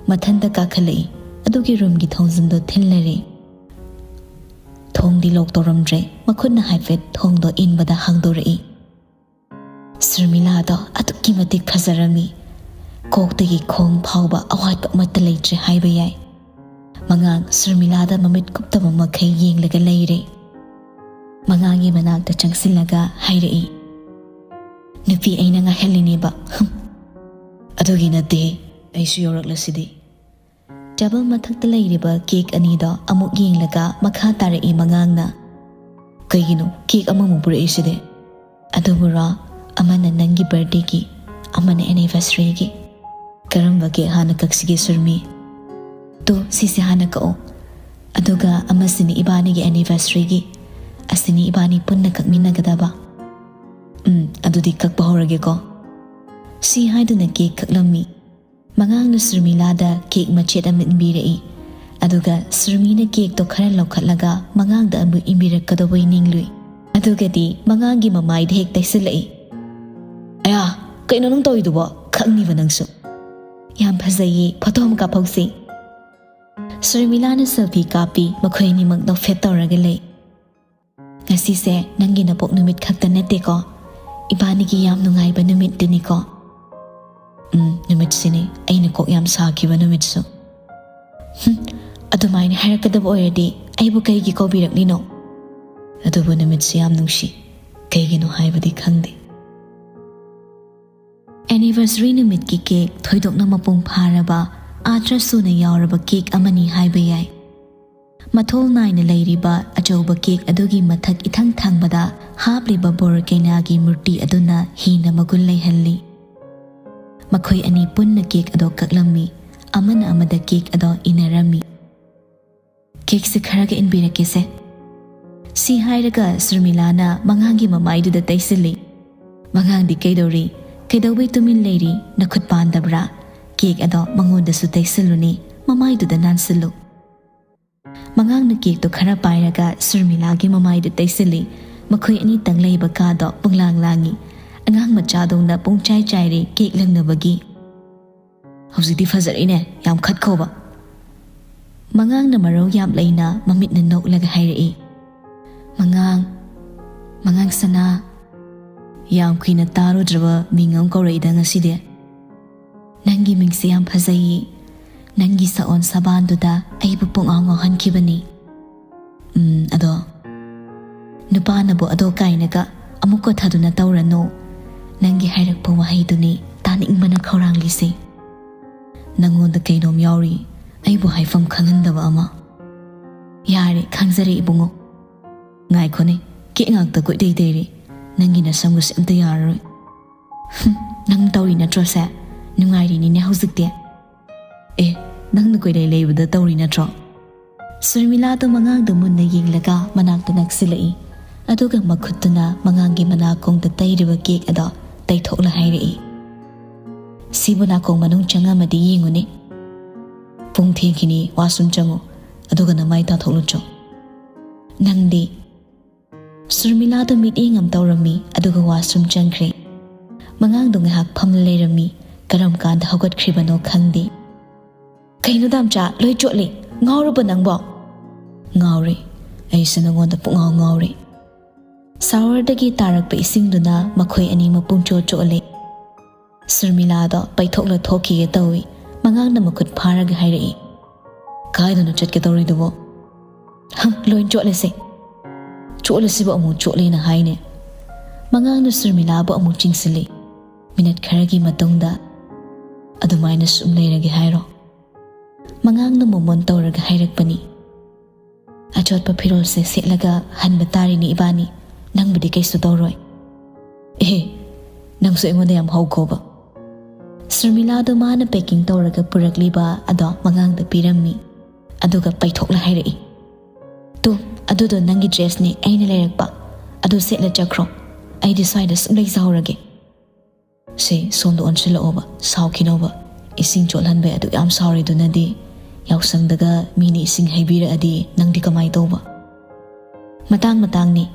ꯃꯊꯟꯇ ꯀꯥꯈꯠꯂꯛꯏ꯫ ꯑꯗꯨꯒꯤ ꯔꯨꯝꯒꯤ ꯊꯣꯡꯖꯤꯟꯗꯣ ꯊꯤꯜꯂꯔꯦ꯫ ꯊꯣꯡꯗꯤ ꯂꯣꯛ ꯇꯧꯔꯝꯗ꯭ꯔꯦ꯫ ꯃꯈꯨꯠꯅ ꯍꯥꯏꯐꯦꯠ ꯊꯣꯡꯗꯣ ꯏꯟꯕꯗ ꯍꯥꯡꯗꯣꯔꯛꯏ꯫ ꯁꯨꯔꯃꯤꯂꯥꯗꯣ ꯑꯗꯨꯛꯀꯤ ꯃꯇꯤꯛ ꯐꯖꯔꯝꯃꯤ꯫ ꯀꯣꯛꯇꯒꯤ ꯈꯣꯡ ꯐꯥꯎꯕ ꯑꯋꯥꯠꯄ ꯑꯃꯠꯇ ꯂꯩꯇ꯭ꯔꯦ ꯍꯥꯏꯕ ꯌꯥꯏ꯫ ꯃꯉꯥꯡ ꯁꯨꯔꯃꯤꯂꯥꯗ ꯃꯃꯤꯠ ꯀꯨꯞꯇꯕ ꯃꯈꯩ ꯌꯦꯡꯂꯒ ꯂꯩꯔꯦ꯫ ꯃꯉꯥꯡꯒꯤ ꯃꯅꯥꯛꯇ ꯆꯪꯁꯤꯜꯂꯒ ꯍꯥꯏꯔꯛꯏ, "ꯅꯨꯄꯤ ꯑꯩꯅ ꯉꯥꯏꯍꯜꯂꯤꯅꯦꯕ꯫ ꯍꯨꯝ꯫ ꯑꯗꯨꯒꯤ ꯅꯠꯇꯦ, ꯑꯩꯁꯨ ꯌꯧꯔꯛꯂꯁꯤꯗꯤ꯫" ꯇꯦꯕꯜ ꯃꯊꯛꯇ ꯂꯩꯔꯤꯕ ꯀꯦꯛ ꯑꯅꯤꯗꯣ ꯑꯃꯨꯛ ꯌꯦꯡꯂꯒ ꯃꯈꯥ ꯇꯥꯔꯛꯏ ꯃꯉꯥꯡꯅ, "ꯀꯩꯒꯤꯅꯣ ꯀꯦꯛ ꯑꯃꯃꯨꯛ ꯄꯨꯔꯛꯏꯁꯤꯗꯤ?" "ꯑꯗꯨꯕꯨꯔꯣ, ꯑꯃꯅ ꯅꯪꯒꯤ ꯕꯥꯔꯗꯦꯒꯤ, ꯑꯃꯅ ꯑꯦꯅꯤꯚꯔꯁꯔꯤꯒꯤ꯫ ꯀꯔꯝꯕ ꯀꯦꯛ ꯍꯥꯟꯅ ꯀꯛꯁꯤꯒꯦ ꯁꯨꯔꯃꯤ?" "ꯇꯣ, ꯁꯤꯁꯦ ꯍꯥꯟꯅ ꯀꯛꯑꯣ꯫ ꯑꯗꯨꯒ ꯑꯃꯁꯤꯅ ꯏꯕꯥꯅꯤꯒꯤ ꯑꯦꯅꯤꯚꯔꯁꯔꯤꯒꯤ꯫ ꯑꯁꯤꯅꯤ ꯏꯕꯥꯅꯤ ꯄꯨꯟꯅ ꯀꯛꯃꯤꯟꯅꯒꯗꯕ꯫" "ꯎꯝ, ꯑꯗꯨꯗꯤ ꯀꯛꯄ ꯍꯧꯔꯒꯦꯀꯣ꯫" ꯁꯤ ꯍꯥꯏꯗꯨꯅ ꯀꯦꯛ ꯀꯛꯂꯝꯃꯤ꯫ ꯃꯉꯥꯡꯅ ꯁꯨꯔꯃꯤꯂꯥꯗ ꯀꯦꯛ ꯃꯆꯦꯠ ꯑꯃ ꯏꯟꯕꯤꯔꯛꯏ꯫ ꯑꯗꯨꯒ ꯁꯨꯔꯃꯤꯅ ꯀꯦꯛꯇꯣ ꯈꯔ ꯂꯧꯈꯠꯂꯒ ꯃꯉꯥꯡꯗ ꯑꯃꯨꯛ ꯏꯟꯕꯤꯔꯛꯀꯗꯧꯕꯩ ꯅꯤꯡꯂꯨꯏ꯫ ꯑꯗꯨꯒꯗꯤ ꯃꯉꯥꯡꯒꯤ ꯃꯃꯥꯏꯗ ꯍꯦꯛ ꯇꯩꯁꯤꯜꯂꯛꯏ꯫ "ꯑꯌꯥ, ꯀꯩꯅꯣ ꯅꯪ ꯇꯧꯔꯤꯗꯨꯕꯣ? ꯈꯪꯅꯤꯕ ꯅꯪꯁꯨ꯫" "ꯌꯥꯝ ꯐꯖꯩꯌꯦ, ꯐꯣꯇꯣ ꯑꯃ ꯀꯥꯞꯍꯧꯁꯤ꯫" ꯁꯨꯔꯃꯤꯂꯥꯅ ꯁꯦꯜꯐꯤ ꯀꯥꯞꯄꯤ, ꯃꯈꯣꯏ ꯑꯅꯤꯃꯛ ꯅꯣꯛꯐꯦꯠ ꯇꯧꯔꯒ ꯂꯩ꯫ "ꯉꯁꯤꯁꯦ ꯅꯪꯒꯤ ꯅꯄꯣꯛ ꯅꯨꯃꯤꯠ ꯈꯛꯇ ꯅꯠꯇꯦꯀꯣ, ꯏꯕꯥꯅꯤꯒꯤ ꯌꯥꯝ ꯅꯨꯡꯉꯥꯏꯕ ꯅꯨꯃꯤꯠꯇꯨꯅꯤꯀꯣ꯫" ꯎꯝ, ꯅꯨꯃꯤꯠꯁꯤꯅꯤ ꯑꯩꯅ ꯀꯣꯛ ꯌꯥꯝ ꯁꯥꯈꯤꯕ ꯅꯨꯃꯤꯠꯁꯨ꯫ "ꯍꯨꯝ, ꯑꯗꯨꯃꯥꯏꯅ ꯍꯥꯏꯔꯛꯀꯗꯕ ꯑꯣꯏꯔꯗꯤ ꯑꯩꯕꯨ ꯀꯩꯒꯤ ꯀꯧꯕꯤꯔꯛꯂꯤꯅꯣ?" ꯑꯗꯨꯕꯨ ꯅꯨꯃꯤꯠꯁꯤ ꯌꯥꯝ ꯅꯨꯡꯁꯤ꯫ ꯀꯩꯒꯤꯅꯣ ꯍꯥꯏꯕꯗꯤ ꯈꯪꯗꯦ꯫ ꯑꯦꯅꯤꯚꯔꯁꯔꯤ ꯅꯨꯃꯤꯠꯀꯤ ꯀꯦꯛ ꯊꯣꯏꯗꯣꯛꯅ ꯃꯄꯨꯡ ꯐꯥꯔꯕ, ꯑꯥꯔꯊ ꯁꯨꯅ ꯌꯥꯎꯔꯕ ꯀꯦꯛ ꯑꯃꯅꯤ ꯍꯥꯏꯕ ꯌꯥꯏ꯫ ꯃꯊꯣꯜ ꯅꯥꯏꯅ ꯂꯩꯔꯤꯕ ꯑꯆꯧꯕ ꯀꯦꯛ ꯑꯗꯨꯒꯤ ꯃꯊꯛ ꯏꯊꯪ ꯊꯪꯕꯗ ꯍꯥꯞꯂꯤꯕ ꯕꯣꯔ ꯀꯩꯅꯥꯒꯤ ꯃꯨꯔꯇꯤ ꯑꯗꯨꯅ ꯍꯦꯟꯅ ꯃꯒꯨꯟ ꯂꯩꯍꯜꯂꯤ꯫ ꯃꯈꯣꯏ ꯑꯅꯤ ꯄꯨꯟꯅ ꯀꯦꯛ ꯑꯗꯣ ꯀꯛꯂꯝꯃꯤ, ꯑꯃꯅ ꯑꯃꯗ ꯀꯦꯛ ꯑꯗꯣ ꯏꯟꯅꯔꯝꯃꯤ꯫ "ꯀꯦꯛꯁꯦ ꯈꯔꯒ ꯏꯟꯕꯤꯔꯛꯀꯦꯁꯦ꯫" ꯁꯤ ꯍꯥꯏꯔꯒ ꯁꯨꯔꯃꯤꯂꯥꯅ ꯃꯉꯥꯡꯒꯤ ꯃꯃꯥꯏꯗꯨꯗ ꯇꯩꯁꯤꯜꯂꯤ꯫ ꯃꯉꯥꯡꯗꯤ ꯀꯩꯗꯧꯔꯤ? ꯀꯩꯗꯧꯕꯩ ꯇꯨꯃꯤꯟ ꯂꯩꯔꯤ? ꯅꯈꯨꯠ ꯄꯥꯟꯗꯕ꯭ꯔꯥ? ꯀꯦꯛ ꯑꯗꯣ ꯃꯉꯣꯟꯗꯁꯨ ꯇꯩꯁꯤꯜꯂꯨꯅꯦ, ꯃꯃꯥꯏꯗꯨꯗ ꯅꯥꯟꯁꯤꯜꯂꯨ꯫ ꯃꯉꯥꯡꯅ ꯀꯦꯛꯇꯣ ꯈꯔ ꯄꯥꯏꯔꯒ ꯁꯨꯔꯃꯤꯂꯥꯒꯤ ꯃꯃꯥꯏꯗ ꯇꯩꯁꯤꯜꯂꯤ꯫ ꯃꯈꯣꯏ ꯑꯅꯤꯇꯪ ꯂꯩꯕ ꯀꯥꯗꯣ ꯄꯨꯡꯂꯥꯡ ꯂꯥꯡꯉꯤ꯫ ꯑꯉꯥꯡ ꯃꯆꯥꯗꯧꯅ ꯄꯨꯡꯆꯥꯏ ꯆꯥꯏꯔꯤ ꯀꯦꯛ ꯂꯪꯅꯕꯒꯤ꯫ "ꯍꯧꯖꯤꯛꯇꯤ ꯐꯖꯔꯤꯅꯦ, ꯌꯥꯝ ꯈꯠꯈꯣꯕ꯫" ꯃꯉꯥꯡꯅ ꯃꯔꯧ ꯌꯥꯝ ꯂꯩꯅ ꯃꯃꯤꯠꯅ ꯅꯣꯛꯂꯒ ꯍꯥꯏꯔꯛꯏ꯫ "ꯃꯉꯥꯡ, ꯃꯉꯥꯡ ꯁꯅꯥ, ꯌꯥꯝ ꯀꯨꯏꯅ ꯇꯥꯔꯨꯗ꯭ꯔꯕ ꯃꯤꯡ ꯑꯃ ꯀꯧꯔꯛꯏꯗ ꯉꯁꯤꯗꯤ꯫ ꯅꯪꯒꯤ ꯃꯤꯡꯁꯦ ꯌꯥꯝ ꯐꯖꯩꯌꯦ꯫ ꯅꯪꯒꯤ ꯁꯛꯑꯣꯟ ꯁꯕꯥꯟꯗꯨꯗ ꯑꯩꯕꯨ ꯄꯨꯡꯉꯥꯎ ꯉꯥꯎꯍꯟꯈꯤꯕꯅꯤ꯫" "ꯎꯝ, ꯑꯗꯣ ꯅꯨꯄꯥꯅꯕꯨ ꯑꯗꯣ ꯀꯥꯏꯅꯒ ꯑꯃꯨꯛ ꯀꯣꯊꯗꯨꯅ ꯇꯧꯔꯅꯨ꯫ ꯅꯪꯒꯤ ꯍꯥꯏꯔꯛꯄ ꯋꯥꯍꯩꯗꯨꯅꯤ ꯇꯥꯅꯤꯡꯕꯅ ꯈꯧꯔꯥꯡꯂꯤꯁꯦ꯫ ꯅꯪꯉꯣꯟꯗ ꯀꯩꯅꯣꯝ ꯌꯥꯎꯔꯤ, ꯑꯩꯕꯨ ꯍꯥꯏꯐꯝ ꯈꯪꯍꯟꯗꯕ ꯑꯃ꯫" "ꯌꯥꯔꯦ, ꯈꯪꯖꯔꯦ ꯏꯕꯨꯡꯉꯣ꯫ ꯉꯥꯏꯈꯣꯅꯦ, ꯀꯦꯛ ꯉꯥꯛꯇ ꯀꯣꯏꯗꯩ ꯗꯩꯔꯦ꯫ ꯅꯪꯒꯤ ꯅꯁꯝꯒꯁꯦ ꯑꯝꯇ ꯌꯥꯔꯔꯣꯏ꯫" "ꯍꯨꯝ, ꯅꯪ ꯇꯧꯔꯤ ꯅꯠꯇ꯭ꯔꯣ ꯁꯦ? ꯅꯨꯡꯉꯥꯏꯔꯤꯅꯤꯅꯦ ꯍꯧꯖꯤꯛꯇꯤ꯫" "ꯑꯦ, ꯅꯪꯅ ꯀꯣꯏꯂꯩ ꯂꯩꯕꯗ ꯇꯧꯔꯤ ꯅꯠꯇ꯭ꯔꯣ?" ꯁꯨꯔꯃꯤꯂꯥꯗꯣ ꯃꯉꯥꯡꯗ ꯃꯨꯟꯅ ꯌꯦꯡꯂꯒ ꯃꯅꯥꯛꯇ ꯅꯛꯁꯤꯜꯂꯛꯏ꯫ ꯑꯗꯨꯒ ꯃꯈꯨꯠꯇꯨꯅ ꯃꯉꯥꯡꯒꯤ ꯃꯅꯥꯀꯣꯡꯗ ꯇꯩꯔꯤꯕ ꯀꯦꯛ ꯑꯗꯣ ꯇꯩꯊꯣꯛꯂ ꯍꯥꯏꯔꯛꯏ꯫ "ꯁꯤꯕꯨ ꯅꯥꯀꯣꯡ ꯃꯅꯨꯡ ꯆꯪꯉꯝꯃꯗꯤ ꯌꯦꯡꯉꯨꯅꯦ꯫ ꯄꯨꯡ ꯊꯦꯡꯈꯤꯅꯤ, ꯋꯥꯁꯔꯨꯝ ꯆꯪꯉꯨ, ꯑꯗꯨꯒ ꯅꯃꯥꯏ ꯇꯥꯊꯣꯛꯂꯨꯆꯣ꯫ ꯅꯪꯗꯤ?" ꯁꯨꯔꯃꯤꯂꯥꯗꯣ ꯃꯤꯠꯌꯦꯡ ꯑꯃ ꯇꯧꯔꯝꯃꯤ, ꯑꯗꯨꯒ ꯋꯥꯁꯔꯨꯝ ꯆꯪꯈ꯭ꯔꯦ꯫ ꯃꯉꯥꯡꯗꯣ ꯉꯥꯏꯍꯥꯛ ꯐꯝꯂ ꯂꯩꯔꯝꯃꯤ, ꯀꯔꯝ ꯀꯥꯟꯗ ꯍꯧꯒꯠꯈ꯭ꯔꯤꯕꯅꯣ ꯈꯪꯗꯦ꯫ "ꯀꯩꯅꯣ ꯗꯥꯝꯆꯥ, ꯂꯣꯏ ꯆꯣꯠꯂꯤ, ꯉꯥꯎꯔꯕꯣ ꯅꯪꯕꯣ?" "ꯉꯥꯎꯔꯦ, ꯑꯩꯁꯨ ꯅꯉꯣꯟꯗ ꯄꯨꯡꯉꯥꯎ ꯉꯥꯎꯔꯦ꯫" ꯁꯥꯋꯔꯗꯒꯤ ꯇꯥꯔꯛꯄ ꯏꯁꯤꯡꯗꯨꯅ ꯃꯈꯣꯏ ꯑꯅꯤꯃꯛ ꯄꯨꯡꯆꯣꯠ ꯆꯣꯠꯂꯦ꯫ ꯁꯔꯃꯤꯂꯥꯗꯣ ꯄꯩꯊꯣꯛꯂ ꯊꯣꯛꯈꯤꯒꯦ ꯇꯧꯏ꯫ ꯃꯉꯥꯡꯅ ꯃꯈꯨꯠ ꯐꯥꯔꯒ ꯍꯥꯏꯔꯛꯏ, "ꯀꯥꯏꯗꯅꯣ ꯆꯠꯀꯗꯧꯔꯤꯗꯨꯕꯣ?" "ꯍꯝ, ꯂꯣꯏ ꯆꯣꯠꯂꯁꯦ꯫ ꯆꯣꯠꯂꯁꯤꯕꯨ ꯑꯃꯨꯛ ꯆꯣꯠꯂꯦꯅ ꯍꯥꯏꯅꯦ?" ꯃꯉꯥꯡꯅ ꯁꯔꯃꯤꯂꯥꯕꯨ ꯑꯃꯨꯛ ꯆꯤꯡꯁꯤꯜꯂꯤ꯫ ꯃꯤꯅꯠ ꯈꯔꯒꯤ ꯃꯇꯨꯡꯗ, "ꯑꯗꯨꯃꯥꯏꯅ ꯁꯨꯝ ꯂꯩꯔꯒꯦ ꯍꯥꯏꯔꯣ?" ꯃꯉꯥꯡꯅ ꯃꯣꯃꯣꯟ ꯇꯧꯔꯒ ꯍꯥꯏꯔꯛꯄꯅꯤ꯫ "ꯑꯆꯣꯠꯄ ꯐꯤꯔꯣꯜꯁꯦ ꯁꯦꯠꯂꯒ ꯍꯟꯕ ꯇꯥꯔꯤꯅꯤ ꯏꯕꯥꯅꯤ꯫ ꯅꯪꯕꯨꯗꯤ ꯀꯩꯁꯨ ꯇꯧꯔꯣꯏ꯫" "ꯑꯦꯍꯦ, ꯅꯪꯁꯨ ꯑꯩꯉꯣꯟꯗ ꯌꯥꯝ ꯍꯧꯈꯣꯕ꯫" ꯁꯔꯃꯤꯂꯥꯗꯣ ꯃꯥꯅ ꯄꯦꯀꯤꯡ ꯇꯧꯔꯒ ꯄꯨꯔꯛꯂꯤꯕ ꯑꯗꯣ ꯃꯉꯥꯡꯗ ꯄꯤꯔꯝꯃꯤ꯫ ꯑꯗꯨꯒ ꯄꯩꯊꯣꯛꯂ ꯍꯥꯏꯔꯛꯏ, "ꯇꯨ, ꯑꯗꯨꯗꯣ ꯅꯪꯒꯤ ꯗ꯭ꯔꯦꯁꯅꯦ, ꯑꯩꯅ ꯂꯩꯔꯛꯄ꯫ ꯑꯗꯨ ꯁꯦꯠꯂ ꯆꯠꯈ꯭ꯔꯣ꯫ ꯑꯩꯗꯤ ꯁ꯭ꯋꯥꯏꯗ ꯁꯨꯝ ꯂꯩꯖꯍꯧꯔꯒꯦ꯫" "ꯁꯦ, ꯁꯣꯝꯗ ꯑꯣꯟꯁꯤꯜꯂꯛꯑꯣꯕ, ꯁꯥꯎꯈꯤꯅꯣꯕ꯫ ꯏꯁꯤꯡ ꯆꯣꯠꯍꯟꯕꯩ ꯑꯗꯨꯛ ꯌꯥꯝ ꯁꯥꯎꯔꯤꯗꯨꯅꯗꯤ ꯌꯥꯎꯁꯪꯗꯒ ꯃꯤꯅ ꯏꯁꯤꯡ ꯍꯩꯕꯤꯔꯛꯑꯗꯤ ꯅꯪꯗꯤ ꯀꯃꯥꯏ ꯇꯧꯕ?" "ꯃꯇꯥꯡ ꯃꯇꯥꯡꯅꯤ꯫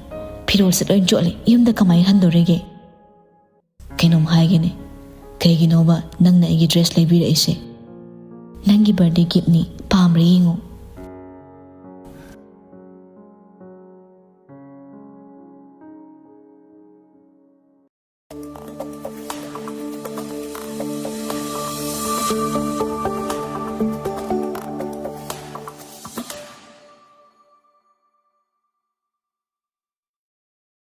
ꯐꯤꯔꯣꯜꯁꯦ ꯂꯣꯏ ꯆꯣꯠꯂꯦ, ꯌꯨꯝꯗ ꯀꯃꯥꯏ ꯍꯟꯗꯣꯔꯤꯒꯦ?" "ꯀꯩꯅꯣꯝ ꯍꯥꯏꯒꯦꯅꯦ꯫" "ꯀꯩꯒꯤꯅꯣꯕ ꯅꯪꯅ ꯑꯩꯒꯤ ꯗ꯭ꯔꯦꯁ ꯂꯩꯕꯤꯔꯛꯏꯁꯦ?" "ꯅꯪꯒꯤ ꯕꯥꯔꯗꯦ ꯒꯤꯐꯅꯤ, ꯄꯥꯝꯕ꯭ꯔꯥ ꯌꯦꯡꯉꯣ꯫"